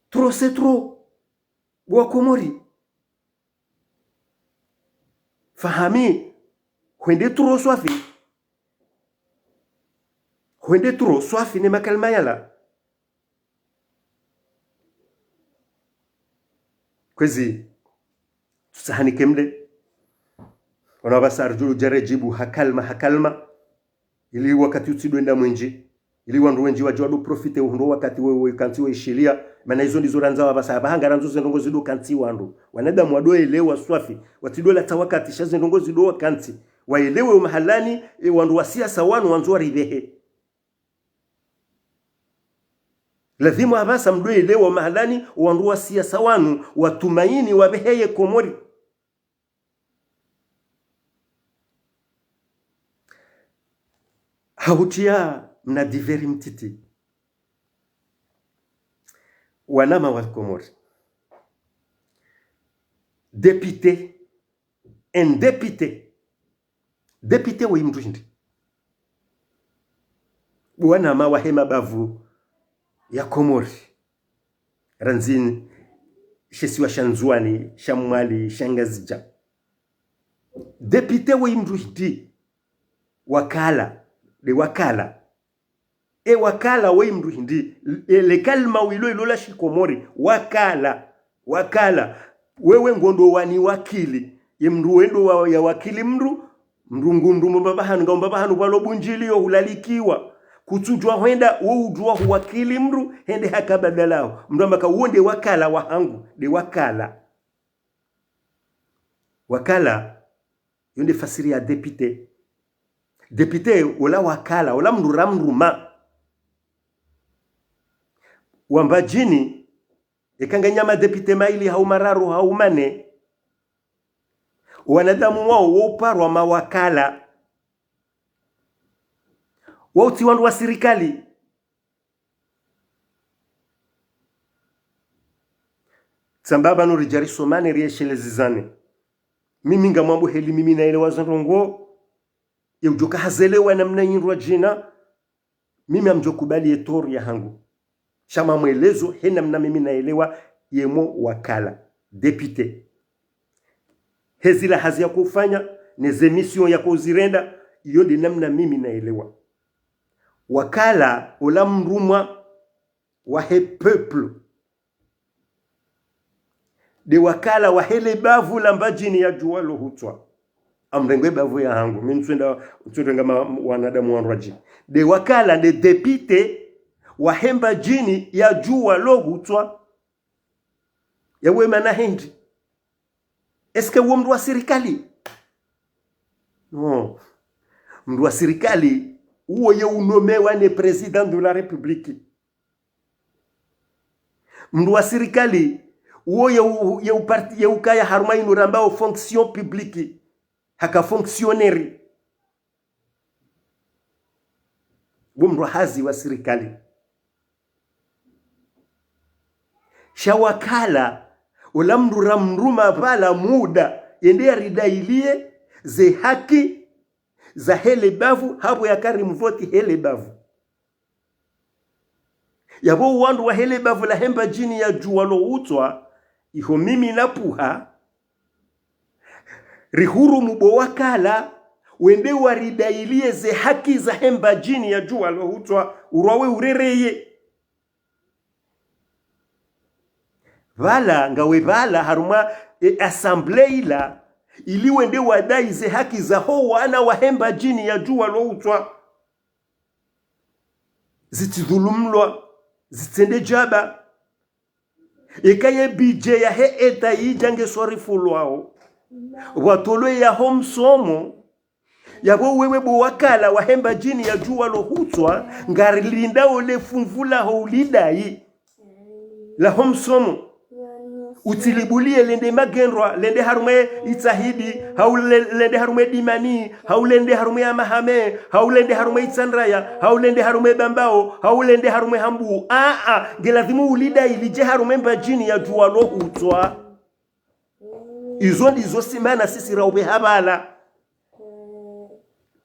Trop c'est trop. Bo wa Komori. Fahami, hwende turo swafi. Hwende turo swafi ne makalima yala. Kwezi, tsusahanike mle. Wana wapvasa ridjo udja ridjibu ha kalima, ha kalima. Ili wakati utsidjo enda mwindji. Ili wandru wendji wadje wado profite uhundro wakati we, we kantsi we ishiliya. Mana izo ndizo randza wapvasa. Apvaha ngarandzo ze ndrongoo zido kantsi wandru. Wanadamu wado elewa swafi. Watsidjo latsa wakati sha ze ndrongoo zido wakantsi. Waelewe umahalani, e, wandru wa siasa wanu wandzo waripvehe. Lazimu apvasa mdo elewa mahalani, wandru wa siasa wanu, watumaini wapvehe ye Komori. Hahutiya mna divers mtiti. Wanama wa Komori. Député, un député. Député woyi mndru hindri? Wanama wahe mabavu ya Komori. Randzi shisiwa sha Ndzuwani, sha Mwali, sha Ngazidja. Député woyi mndru hindri? Wakala, nde wakala. E wakala woyi mndru hindri, e le kalima wilo ilo la shikomori, wakala, wakala. Wewe ngondo wani wakili, ye mndru wendo wa, ya wakili mndru, mndru ngu mndru mbapvahanu, nga mbapvahanu pvalo bundjili yo hulalikiwa. Kutsudjuwa hwenda, wo udjuwa huwakili mndru, hende haka badalaho. Mndru amba ka wo nde wakala wahangu, nde wakala. Wakala, yo nde fasiri ya député. Député, ola wakala, ola mndru ramruma. Wa Mbadjini, eka nganyama député mayili hau mararu hau mane. Wanadamu wao, wo uparwa mawakala. Wao tsi wandru wa sirikali. Tsamba pvanu ridja risomane rieshelezizane. Mimi ngamwambo heli mimi naelewa ze ndrongoo. Ye udjoka hazelewa namna nyindrwadjina. Mimi amdjo kubali ye tort yahangu. Sha mamwelezo he namna mimi naelewa ye mo wakala. Député. He zila hazi yako ufanya, ne ze missions yako uzirenda, iyo nde namna mimi naelewa. Wakala, ola mrumwa wahe peuple. Nde wakala wahe le bavu la Mbadjini ya djuwa lo hutswa. Amrenge bavu yahangu, mi ntswenda, ntswenda nga ma, wanadamu wandrwadji. Nde wakala nde député wahe Mbadjini ya djuwa lo hutswa. Yawe mana hindri? Est-ce que wo mndru wa sirikali? Non. Mndru wa sirikali, uwo ye unomewa ne président de la République. Mndru wa sirikali, uwo ye u, ye u parti, ye ukaya harumwa inu rambao fonction publique. Haka fonctionnaire. Wo mndru wa hazi wa sirikali. Sha wakala, ola mndru ramruma pvala muda, yende yaridailie ze haki zahe le bavu, hapvo yaka rimvoti he le bavu. Yapvo wandru wahe le bavu lahe Mbadjini ya djuwa lo hutswa, iho mimi napvuha, rihurumu bo wakala, wende waridailie ze haki zahe Mbadjini ya djuwa lo hutswa, urwawe urereye. Pvala, ngawe pvala, harumwa, e, assemblée ila, ili wende wadai ze haki zaho wana wahe Mbadjini ya djuwa lo hutswa. Zitsidhulumlwa, zitsende djaba. Eka ye budget yahe État yidja nge swarifulwao. Pvwatolwe yaho msomo, yapvo wewe bo wakala wahe Mbadjini ya djuwa lo hutswa, ngarilindao le funvu laho ulidai. Laho msomo. Utsilibulie lende magendrwa, lende harumwe itsahidi, hau le, lende harumwe dimani, hau lende harumwe ya mahame, hau lende harumwe itsandraya, hau lende harumwe bambao, hau lende harumwe hambu. Aa, nge lazimu ulidai lidje harumwe Mbadjini ya djuwa lo hutswa. Izo ndizo si mana sisi raupveha pvala.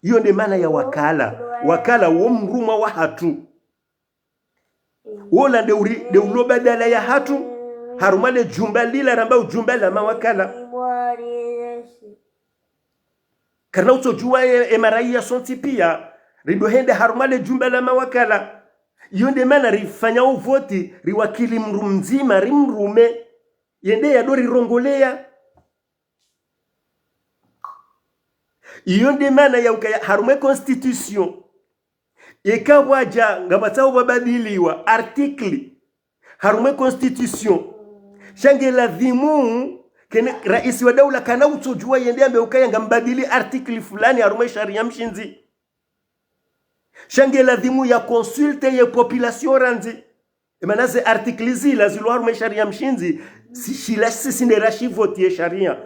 Iyo nde mana ya wakala. Wakala wo mrumwa wahatru. Wola nde uri, nde ulo badala yahatru, harumwa le djumba lila rambao djumba la mawakala. Karina utsodjuwa e, e maraiya sontsi piya, rido henda harumwa le djumba la mawakala. Iyo nde mana rifanya uvoti, riwakili mndru mdzima, rimrume. Yende yado rirongoleya. Iyo nde mana ya ukaya harumwa e constitution. Eka pvwadja ngapvatsaho pvwabadiliwa article harumwa e constitution. Sha nge ladhimu, kene raisi wa daula kana utsodjuwa yende yambe ukaya ngambadili article fulani harumwa e sharia mshindzi. Sha nge ladhimu ya consulte ye population randzi. Emana ze article zila zilo harumwa e sharia mshindzi, si, shila sisi nde rashivoti ye sharia.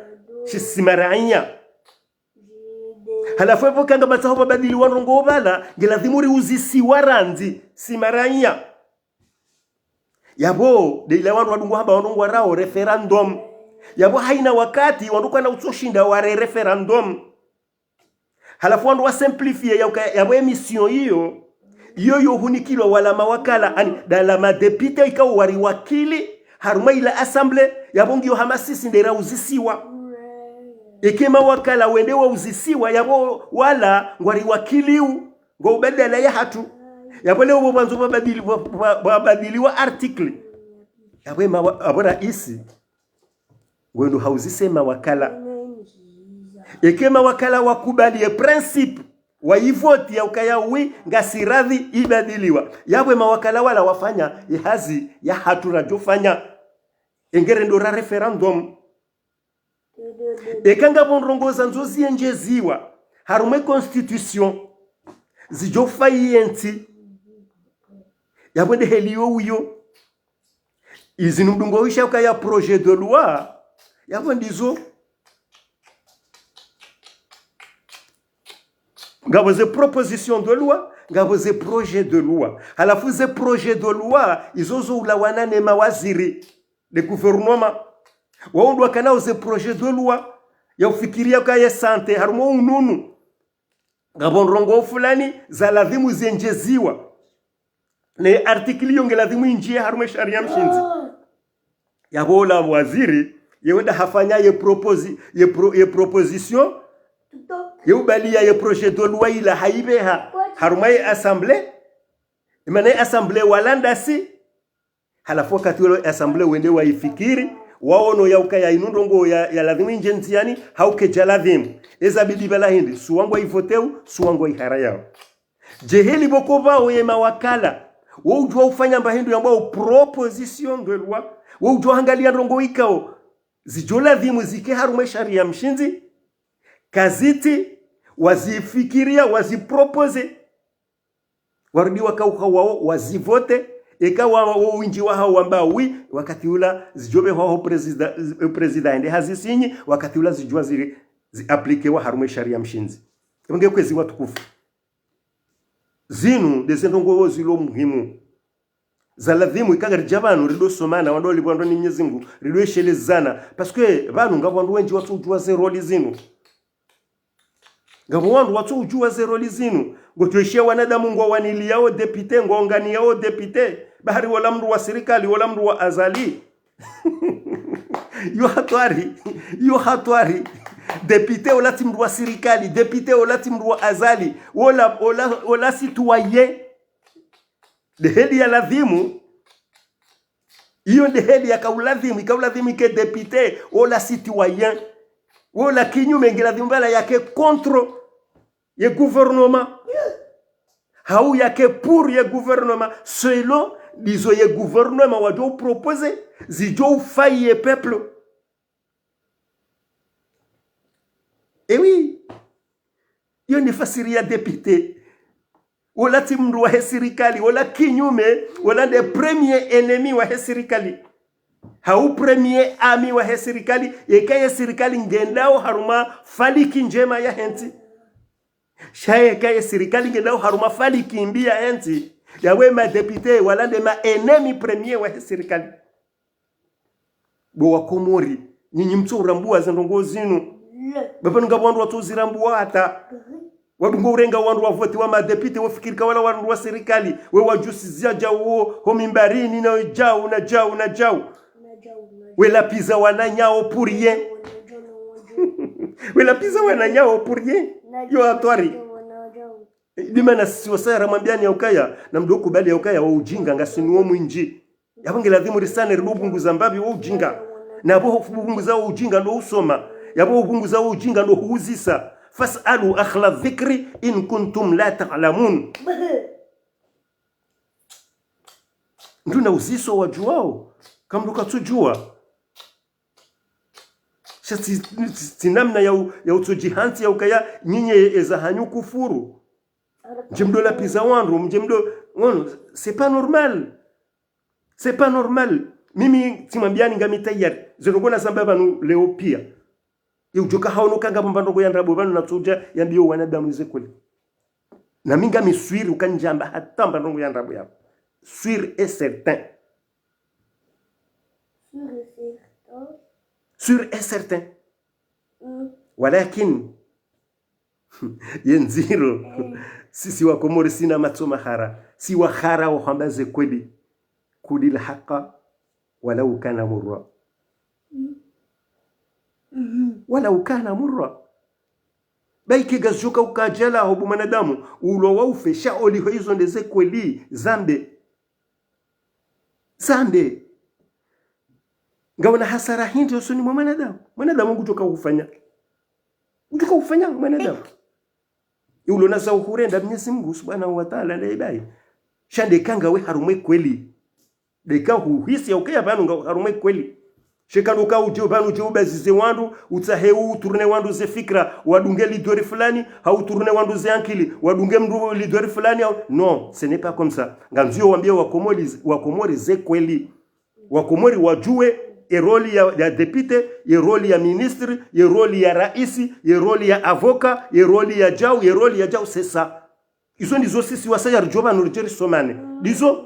Sisi maraiya. Halafu epvo eka ngapvatsaho pvwabadiliwa ndrongoo pvala, nge ladhimu riuzisiwa randzi, si maraiya. Yapvo, nde ila wandru wadungu hamba wandru ngwarao référendum. Yapvo haina wakati, wandru kwana utsoshinda ware référendum. Halafu wandru wa simplifier ya uka, yapvo e mission iyo, iyo yo hunikilwa wala mawakala, ani, nda la madéputé ikao wariwakili, harumwa ila assemblée, yapvo ngiyo hama sisi nde rauzisiwa. Eke mawakala wende wauzisiwa, yapvo wala ngwariwakiliu, ngo ubadala ya hatru. Yapvo leo pvo pvandzo pvwabadili, pvwa, pvwa, pvwabadiliwa article. Yapvo ema wa, yapvo raisi. Ngwendo hauzise mawakala. Eke mawakala wakubali ye principe, wa ivoti ya ukaya wi, ngasi radhi ibadiliwa. Yapvo mawakala wala wafanya, ye hazi ya hatru radjofanya. Engere ndo ra référendum. Eka ngapvo ndrongoo zandzo ziendjeziwa harumwa e constitution, zidjofayi ye ntsi. Yapvo nde heli yo uyo. Izi nudungo isha ukaya projet de loi. Yapvo ndizo. Ngapvo ze proposition de loi, ngapvo ze projet de loi. Halafu ze projet de loi, izo zo ulawana ne mawaziri, le gouvernement. Wao ndo wakanao ze projet de loi, ya ufikiria ukaya ye santé, harumwa ununu. Ngapvo ndrongoo fulani, za ladhimu ziendjeziwa. Ne article iyo nge ladhimu indjie harumwa e sharia mshindzi. Yapvo ola waziri, ye wenda hafanya ye proposi, ye pro, ye proposition, ye ubaliya ye projet de loi ila haipveha harumwa ye assemblée. Emana ye assemblée wala ndasi. Halafu wakati wala assemblée wende waifikiri, waono ya ukaya inu ndrongoo ya, ya ladhimu indje ndziani, hau kedja ladhimu. Eza bidi pvala hindri, suwa ngwaivoteu, suwa ngwaiharayao. Dje heli pvoko pvao ye mawakala, wo udjuwa ufanya mba hindru yambwao proposition de loi, wo udjuwa hangalia ndrongoo ikao zidjo ladhimu zike harumwa e sharia mshindzi, kazitsi, wazifikiria, waziproposer. Warudi wakauha wao, wazivote, eka wa, wo windji wahao wamba oui, wakati ula zidjopvehwa ho prezida, prezida ende hazisinyi, wakati ula zidjuwa zi, ziaplikewa harumwa e sharia mshindzi. Epvo nge kwezi watukufu. Zinu, nde ze ndrongoo zilo muhimu. Za ladhimu ika ngaridja pvanu, rido somana, wandru walipvwa ndo ni Mwenyezi Mungu, rido eshelezana. Parce que pvanu ngapvo wandru wendji watsu udjuwa ze rôle zinu. Ngapvo wandru watsu udjuwa ze rôle zinu. Ngotweshiya wanadamu ngwawaniliyao député, ngwaunganiyao député. Bahari wola mndru wa sirikali, wola mndru wa Azali. Yo hatwari, yo hatwari. Député ola tsi mndru wa sirikali, député ola tsi mndru wa Azali. Ola, ola, ola citoyen. Nde heli ya ladhimu, iyo nde heli yaka uladhimu, ika uladhimu ike député, ola citoyen. Ola kinyume nge ladhimu pvala yake contre ye gouvernement. Hau yake pour ye gouvernement, selon ndizo ye gouvernement wadjo proposer, zidjo ufayi ye peuple. Eh oui. Iyo nde fasiri ya député. Ola tsi mndru wahe sirikali, ola kinyume, ola nde premier ennemi wahe sirikali. Hau premier ami wahe sirikali, eka ye sirikali ngendao harumwa faliki ndjema yahe ntsi. Sha eka ye sirikali ngendao harumwa faliki mbi yahe ntsi, yapvo e madéputé, wala nde ma ennemi premier wahe sirikali. Bo wa Komori, nyinyi mtso urambuwa ze ndrongoo zinu. Bapvanu ngapvo wandru watso zirambuwa hata. Wadungo urenga wandru wavotiwa madéputé, wafikiri ka wala wandru wa sirikali. We wadjusizia djau wo, ho mimbarini na djau, na djau, na djau. We lapviza wananyao pour rien. We lapviza wananyao pour rien. Yo hatwari. Dimana sisi wasaya ramwambiani ya ukaya, na mdo kubali ya ukaya wo ujinga ngasinawo mwindji. Yapvo nge ladhimu risane rido pvunguza mbapvi wo ujinga. Na yapvo hupvunguza wo ujinga ndo usoma. Yapvo hupvunguza wo ujinga ndo huuzisa. فاسألوا أهل الذكر إن كنتم لا تعلمون. Nduna uziso wadjuwao, kamdo katsudjuwa. Sha tsi, tsi, tsi namna ya u, ya utsudjihantsi ya ukaya nyinyi eza hanyu kufuru. Mdje mdo lapviza wandru, mdje mdo, ngono, c'est pas normal. C'est pas normal. Mimi tsimwambiani ngami tayari. Zeno ngona zamba pvanu leo pia. Ye udjoka haono kanga mba ndrongo ya ndrabo pvanu natsudja yambiyo wanadamu ize kweli. Na mi ngami swiri ukandjamba hata mba ndrongo ya ndrabo yapvo. Sûr et certain. Sûr et certain. Sûr et certain. Mm. Walakin, ye ndziro, eh, sisi wakomori sina matso mahara, si wahara wo hamba ze kweli. قل الحق ولو كان مرا. Mm. Mhm. ولو كان مرا. Baike gazidjoka ukadjala ho bo mwanadamu, ulwa wa ufe, sha oliho izo nde ze kweli, zambe. Zambe. Ngawona hasara hindri hosoni mwa mwanadamu. Mwanadamu ngudjoka ufanya. Ngudjoka ufanya mwanadamu. Iulo na za uhurenda Mwenyezi Mungu Subhanahu wa Ta'ala nde ibaye. Sha nde ka ngawe harumwa ye kweli. Nde ka huhisi ya ukaya pvanu ngawe harumwa ye kweli. Sha eka ndo ka udje pvanu udje ubazize wandru, utsahe utourne wandru ze fikira, wadunge lidweri fulani, hau utourne wandru ze ankili, wadunge mndru lidweri fulani, hau, non, ce n'est pas comme ça. Ngamzio wambia wakomori, wakomori ze kweli. Wakomori wadjuwe, ye rôle ya, ya député, ye rôle ya ministre, ye rôle ya raisi, ye rôle ya avocat, ye rôle ya djau, ye rôle ya djau, c'est ça. Izo ndizo sisi wasaya ridjo pvanu ridje risomane. Ndizo,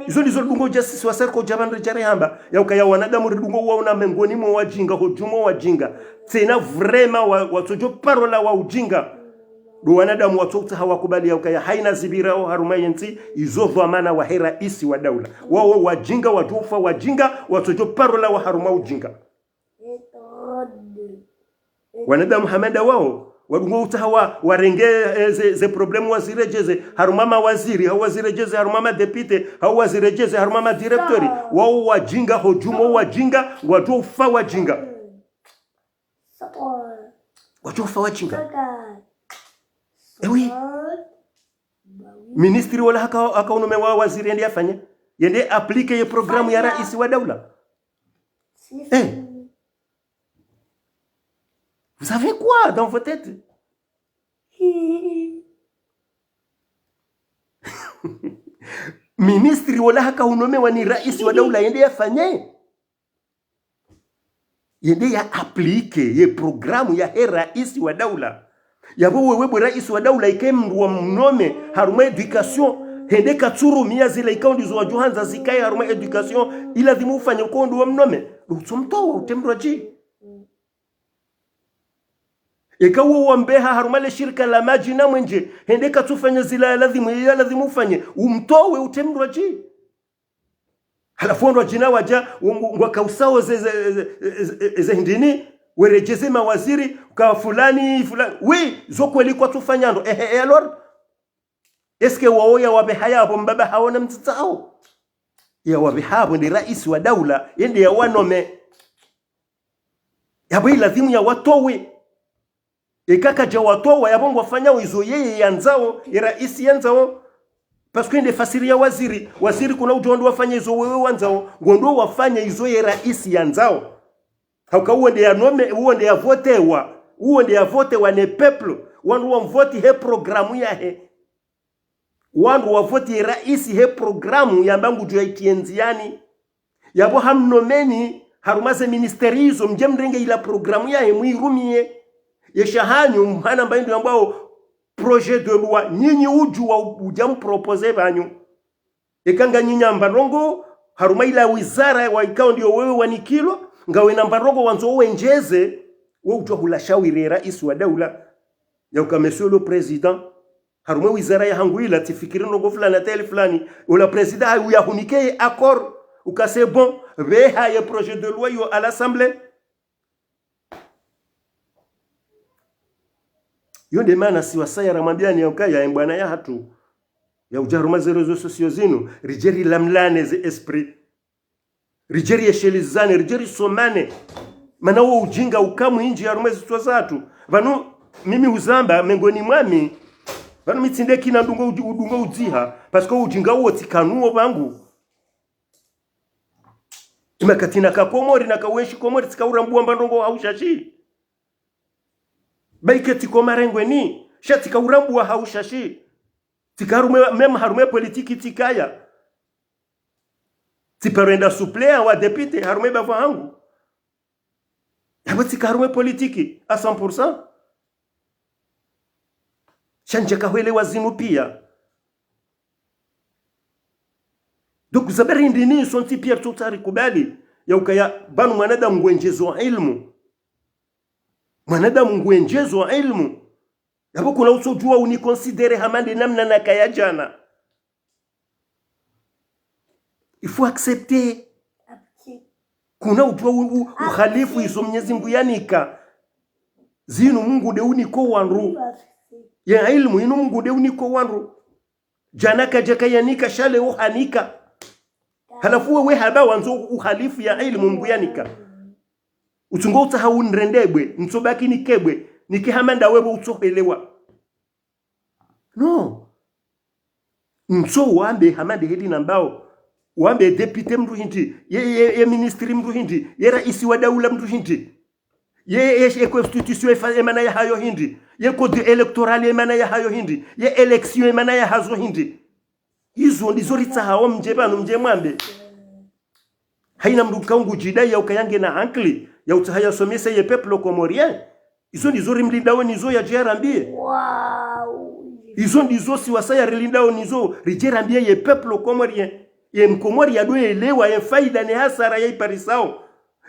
izo ndizo ridungo udja sisi wasaya riko udja pvanu ridje rihamba. Ya ukaya wanadamu ridungo uwaona mengoni mwa wajinga, hodjumwa wajinga. Tsena vraiment wa, watsodjo parola wa ujinga. Ndo wanadamu watso utsaha wakubali ya ukaya haina zipvirao harumwa ye ntsi, izo dhwamana wahe raisi wa daula. Wawo wajinga, wadjo ufa wajinga, watsodjo parola wa harumwa ujinga. Wanadamu hama nda wawo, wadungo utsaha wa, warenge, eh, ze, ze problème waziredjeze harumwa mawaziri, hau waziredjeze harumwa madéputé, hau waziredjeze harumwa madirecteur. Wawo wajinga, hodjumwa wajinga, wadjo ufa wajinga. Wadjo ufa wajinga. Eh oui. Ministre wola haka, haka unomewa waziri yende yafanye? Yende applique ye programme ya raisi wa daula. Eh. Vous avez quoi dans vos têtes? Ministre wola haka unomewa ni raisi wa daula yende yafanye? Yende ya applique ye programme yahe raisi wa daula. Yapvo wewe bo raisi wa daula ike mndru wa mnome harumwa éducation, hende katsurumia zila ikao ndizo wadjo handza zikaye harumwa éducation, iladhimu ufanye uko ndo wa mnome. Ndo utso mtowa utemdrwadji. Eka wo wambeha harumwa le shirika la madji na mwenje, hende katsufanya zila ya ladhimu, ya ladhimu ufanye, umtowe utemdrwadji. Halafu wandru wadjina wadja, ngwa, ngwa kausao ze, ze, ze, ze, ze hindrini, weredjeze mawaziri, uka fulani, fulani. Oui, zo kweli kwatsufanya ndro. Ehe, et alors? Est-ce que wawo ya wapveha yapvo mbaba hawo na mdzadze hawo? Ya wapveha yapvo nde raisi wa daula, yende ya wanome. Yapvo iladhimu ya watowe. Eka kadja watowa yapvo ngwafanyao izo yeye yandzao, ye raisi yandzao. Parce que nde fasiri ya waziri. Waziri kuna udjo wandru wafanye izo wewe wandzao. Ngondro wafanye izo ye raisi yandzao. Hauka uwo nde ya nome, uwo nde ya votewa. Uwo nde ya votewa ne peuple. Wandru wamvoti he programme yahe. Wandru wavoti ye raisi he programme yamba ngudjo ya itiye ndziani. Yapvo hamnomeni harumwa ze ministère izo, mdje mrenge ila programme yahe mwirumie. Ye sha hanyu mhana mba indru yambwao projet de loi, nyinyi udjuwa udja mproposer pvanyu. Eka nga nyinyi amba ndrongo harumwa ila wizara wa ikao ndiyo wewe wanikilwa, ngawe na mba ndrongo wandzo wendjeze, we udjuwa hula shawiri ye raisi wa daula. Ya uka, Monsieur le Président, harumwa ye wizara yahangu ila tsifikiri ndrongo fulani hata ile fulani. Ola président hayi uyahunike ye accord, uka c'est bon, pveha ye projet de loi yo à l'Assemblée. Iyo nde mana si wasaya ramwambiani ya ukaya ye mbwana yahatru ya udja harumwa ze réseaux sociaux zinu, ridje rilamlane ze esprit. Ridje rieshelezane, ridje risomane. Mana wo ujinga uka mwindji harumwa ze zitswa zahatru. Pvanu mimi uzamba mengoni mwami. Pvanu mi tsi nde kina ndungo udji-, udungo udziha. Parce que ujinga uwo tsika nuwo pvangu. Imakati naka Komori, naka wenshi Komori, tsika urambua mba ndrongo ha ushashi. Baike tsiko marengweni, sha tsika urambua ha ushashi. Tsika harumwa, même harumwa politiki tsikaya. Tsiparo enda suppléant wa député harumwa bapvo hangu. Yapvo tsika harumwa politiki à cent pour cent. Sha ndjaka hwelewa zinu pia. Donc, zabari ndini sontsi pia ritsotsaha rikubali ya ukaya pvanu mwanadamu ngwendjezo ilmu. Mwanadamu ngwendjezo ilmu. Yapvo kuna utsodjua uni considérer hama nde namna nakaya djana. Il faut accepter. Kuna udjua u-, u-, ukhalifu izo Mnyezi Mngu yanika. Zinu Mngu nde uniko wandru. Ye ilmu inu Mngu nde uniko wandru. Djana kadjaka yanika, sha leo hanika. Halafu wewe haba wandzo ukhalifu ye ilmu Mngu yanika. Utsungo utsaha unrende bwe, ntsobaki nike bwe, nike hama nda wewe utsohelewa. Non. Ntso wambe hama nde heli nambao. Wambe député mndru hindri, ye, ye, ye ministre mndru hindri, ye raisi wa daula mndru hindri. Ye, ye, ye constitution efa-, emana yahayo hindri. Ye code électoral emana yahayo hindri. Ye élection emana yahazo hindri. Izo ndizo ritsahao mdje pvanu mdje mwambe. Haina mndru ka ngudjidai ya ukaya ngena ankili, ya utsaha yasomese ye peuple comorien. Izo ndizo rimlindao nizo yadje yarambie. Wow. Izo ndizo si wasaya rilindao nizo, ridje rambie ye peuple comorien. Ye Mkomori yadwe elewa ye faida ne hasara yaiparisao.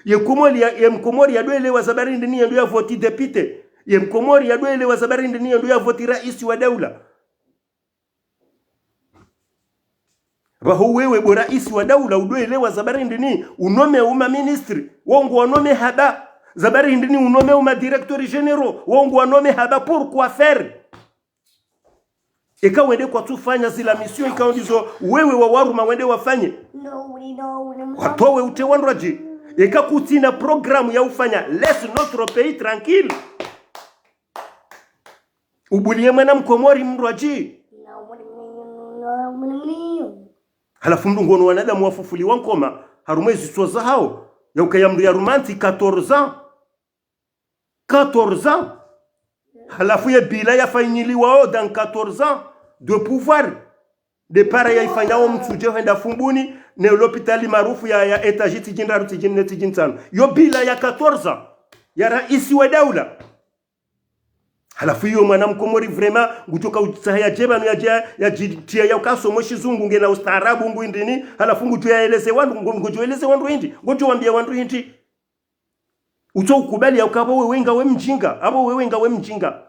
Ye Komori ya, ye Mkomori yadwe elewa zabari ndini yendo ya voti député. Ye Mkomori yadwe elewa zabari ndini yendo ya voti raisi wa daula. Pvaho wewe bo raisi wa daula udwe elewa zabari ndini unome uma ministre, wo ngwanome haba. Zabari ndini unome uma directeur généraux, wo ngwanome haba. Pourquoi faire? Eka wende kwatsufanya zila mission ikao ndizo wewe wawaruma wende wafanye. Watowe utre wandru wadji. Eka kutsina programme ya ufanya, laisse notre pays tranquille. Ubulie mwana Mkomori mndru wadji. Halafu mndru ngono wanadamu wafufuliwa nkoma harumwa ezitswa zahao, ya ukaya mndru yaruma ntsi quatorze ans. Quatorze ans. Halafu ye bilan yafanyiliwao dans quatorze ans de pouvoir. Départ yaifanyao Mitsudje hwenda Fumbuni, ne l'hôpital maarufu ya, ya étage tsidjini raru, tsidjini nne, tsidjini ntsanu. Yo bilan ya quatorze ans ya raisi wa daula. Halafu iyo mwana Mkomori vraiment, ngudjoka utsaha yadje pvanu yadje, yadjitria ya ukasomo shizungu ngena ustaarabu ngu indrini, halafu ngudjo yaeleze wandru, ngu-, ngudjo eleze wandru hindri, ngudjo wambia wandru hindri. Utso ukubali ya uka apvo wewe ngawe mjinga, apvo wewe ngawe mjinga.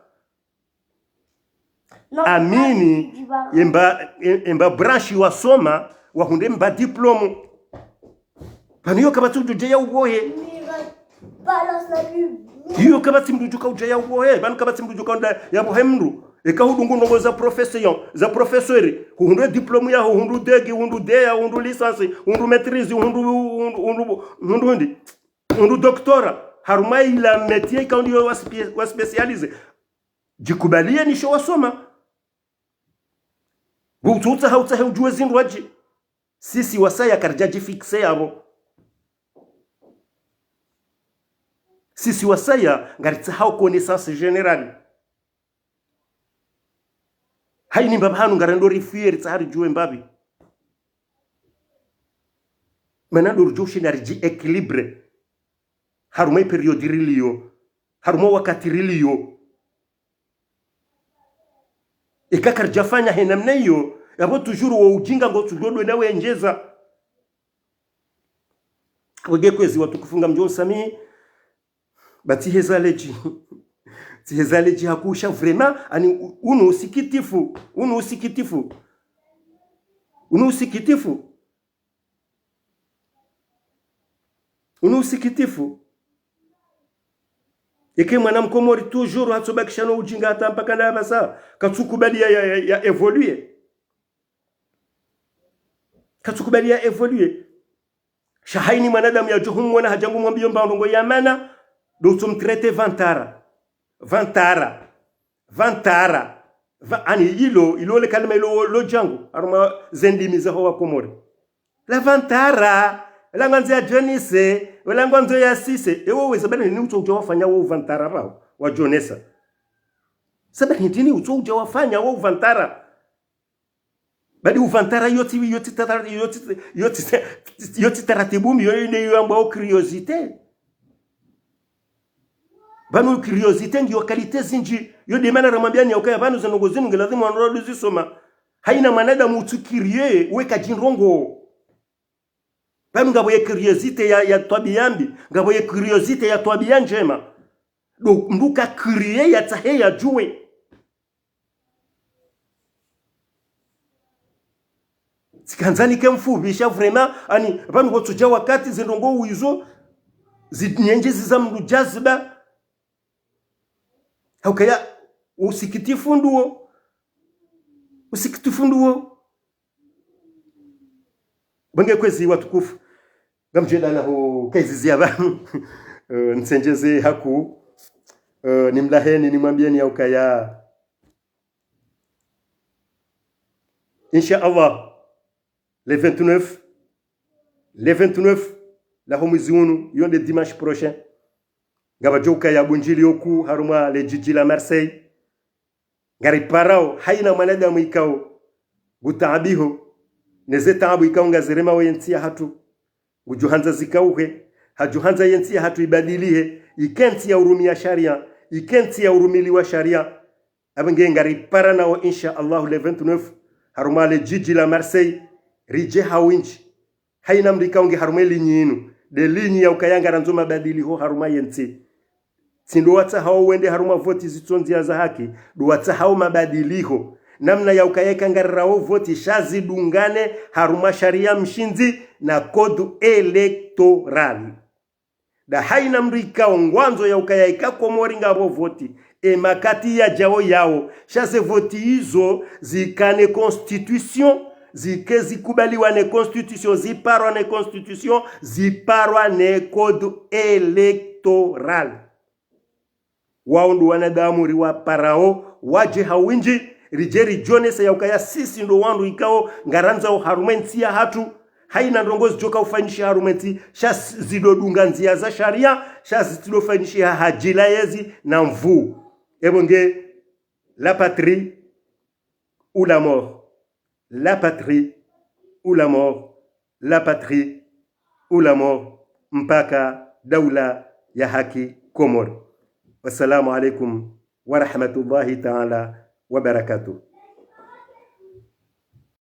Amini, yemba, ye-, yemba branche wasoma, wahundre mba diplôme. Pvanu iyo kapvatsi udjo djeya ubohe. Iyo kapvatsi mndru udjoka udjeya ubohe. Pvanu kapvatsi mndru udjoka unda yabohe mndru. Eka hudungu ndrongo za profession, za professeur. Huhundre diplôme yaho, hundru DEG, hundru DEA, hundru licence, hundru maîtrise, hundru, hundru, hundru, hundru hindri. Hundru doctorat. Harumwa ila métier ikao ndiyo wa spé-, wa spécialisé. Djikubalie nisho wasoma. Pvo utsutsaha, utsahe udjuwe zindru wadji. Sisi wasaya karidja djifixé yapvo. Sisi wasaya ngaritsahao connaissance générale. Haini mbapvi hanu ngarendo rifuye ritsaha ridjuwe mbapvi. Mana ndo ridjo ushinda ridji équilibré. Harumwa i période riliyo. Harumwa wakati riliyo. Eka karidjafanya he namna iyo, yapvo toujours wo ujinga ngotsu dodwe na wendjeza. Wege kwezi watukufu ngamdjo nsamihi, ba tsiheza ledji. Tsiheza ledji hakusha vraiment, ani u-, unu usikitifu, unu usikitifu. Unu usikitifu. Unu usikitifu. Eka mwana mkomori toujours hatsobakisha no ujinga hata mpaka na apvasa, katsukubali ya, ya, ya, ya évoluer. Katsukubali ya évoluer. Sha haina mwanadamu yadjo humwona hadja ngu mwambiyo mba ndrongo ya mana, ndo utso mtraiter vantara. Vantara. Vantara. Va, ani ilo, ilo le kalima ilo lo djangu, harumwa ze ndimi zaho wa Komori. La vantara, la ngwandzo ya djonese, la ngwandzo ya sise. Ewo we sababu hindri utso udja wafanya wo uvantara pvao, wa djonesa. Sababu hindri utso udja wafanya wo uvantara. Badi uvantara yotsi, yotsi tara-, yotsi, yotsi, yotsi taratibu mbi, yo, yo, yo ambao curiosité. Pvanu curiosité ngiyo qualité zindji. Yo nde mana ramwambiani ya ukaya pvanu ze ndrongo zinu nge lazimu wandru wazisoma. Haina mwanadamu utsu curieux, we kadji ndrongo. Pvanu ngapvo ye curiosité ya, ya twabiya mbi, ngapvo ye curiosité ya twabiya ndjema. Ndo mndru ka curieux yatsahe yadjuwe. Tsikandzani ke mfupvi sha vraiment, ani, pvanu kotsudja wakati ze ndrongo wizo, zinyendje ziza mndru djaziba. Haukaya, usikitifu nduwo. Usikitifu nduwo. Bo nge kwezi watukufu. Ngamdjwenda na ho kayiziziya pvanu. Eh, ntsendjeze haku. Eh, nimlaheni, nimwambieni ya ukaya. Insha Allah, le vingt-neuf, le vingt-neuf, la ho mwezi unu, yo nde dimanche prochain. Ngapvadjo ukaya bundjilio kuu harumwa le djidji la Marseille. Ngariparao, haina mwanadamu ikao, ngutaabiho, neze taabu ikao ngaziremao ye ntsi yahatru. Ngudjohandza zikauhe, hadjohandza ye ntsi yahatru ibadilihe, ike ntsi ya urumiya sharia, ike ntsi ya urumiliwa sharia. Apvo nge ngaripara nao, insha Allah, le vingt-neuf, harumwa le djidji la Marseille, ridje ha windji. Haina mndru ikao nge harumwa e linyi inu, nde linyi ya ukaya ngarandzo mabadiliho harumwa ye ntsi. Tsi ndo watsahao wende harumwa voti zitso ndziya za haki, ndo watsahao mabadiliho. Namna ya ukaya ika ngarirao voti sha zidungane harumwa sharia mshindzi na code électoral. Nda haina mndru ikao ngwandzo ya ukaya ika Komori ngapvo voti, e makati yadjao yao, sha ze voti izo zikane constitution, zike zikubaliwa ne constitution, ziparwa ne constitution, ziparwa ne code électoral. Wao ndo wanadamu riwaparao, wadje ha windji, ridje ridjonese ya ukaya sisi ndo wandru ikao ngarandzao harumwa e ntsi yahatru, haina ndrongo zidjoka ufanyishiha harumwa e ntsi, sha s-, zidodunga ndziya za sharia, sha zitsidofanyishiha ha djila yezi na nvuu. Epvo nge la patrie ou la mort. La patrie ou la mort, la patrie ou la mort, mpaka daula ya haki Komori. Wassalamu alaikum wa rahmatullahi ta'ala wa barakatuh.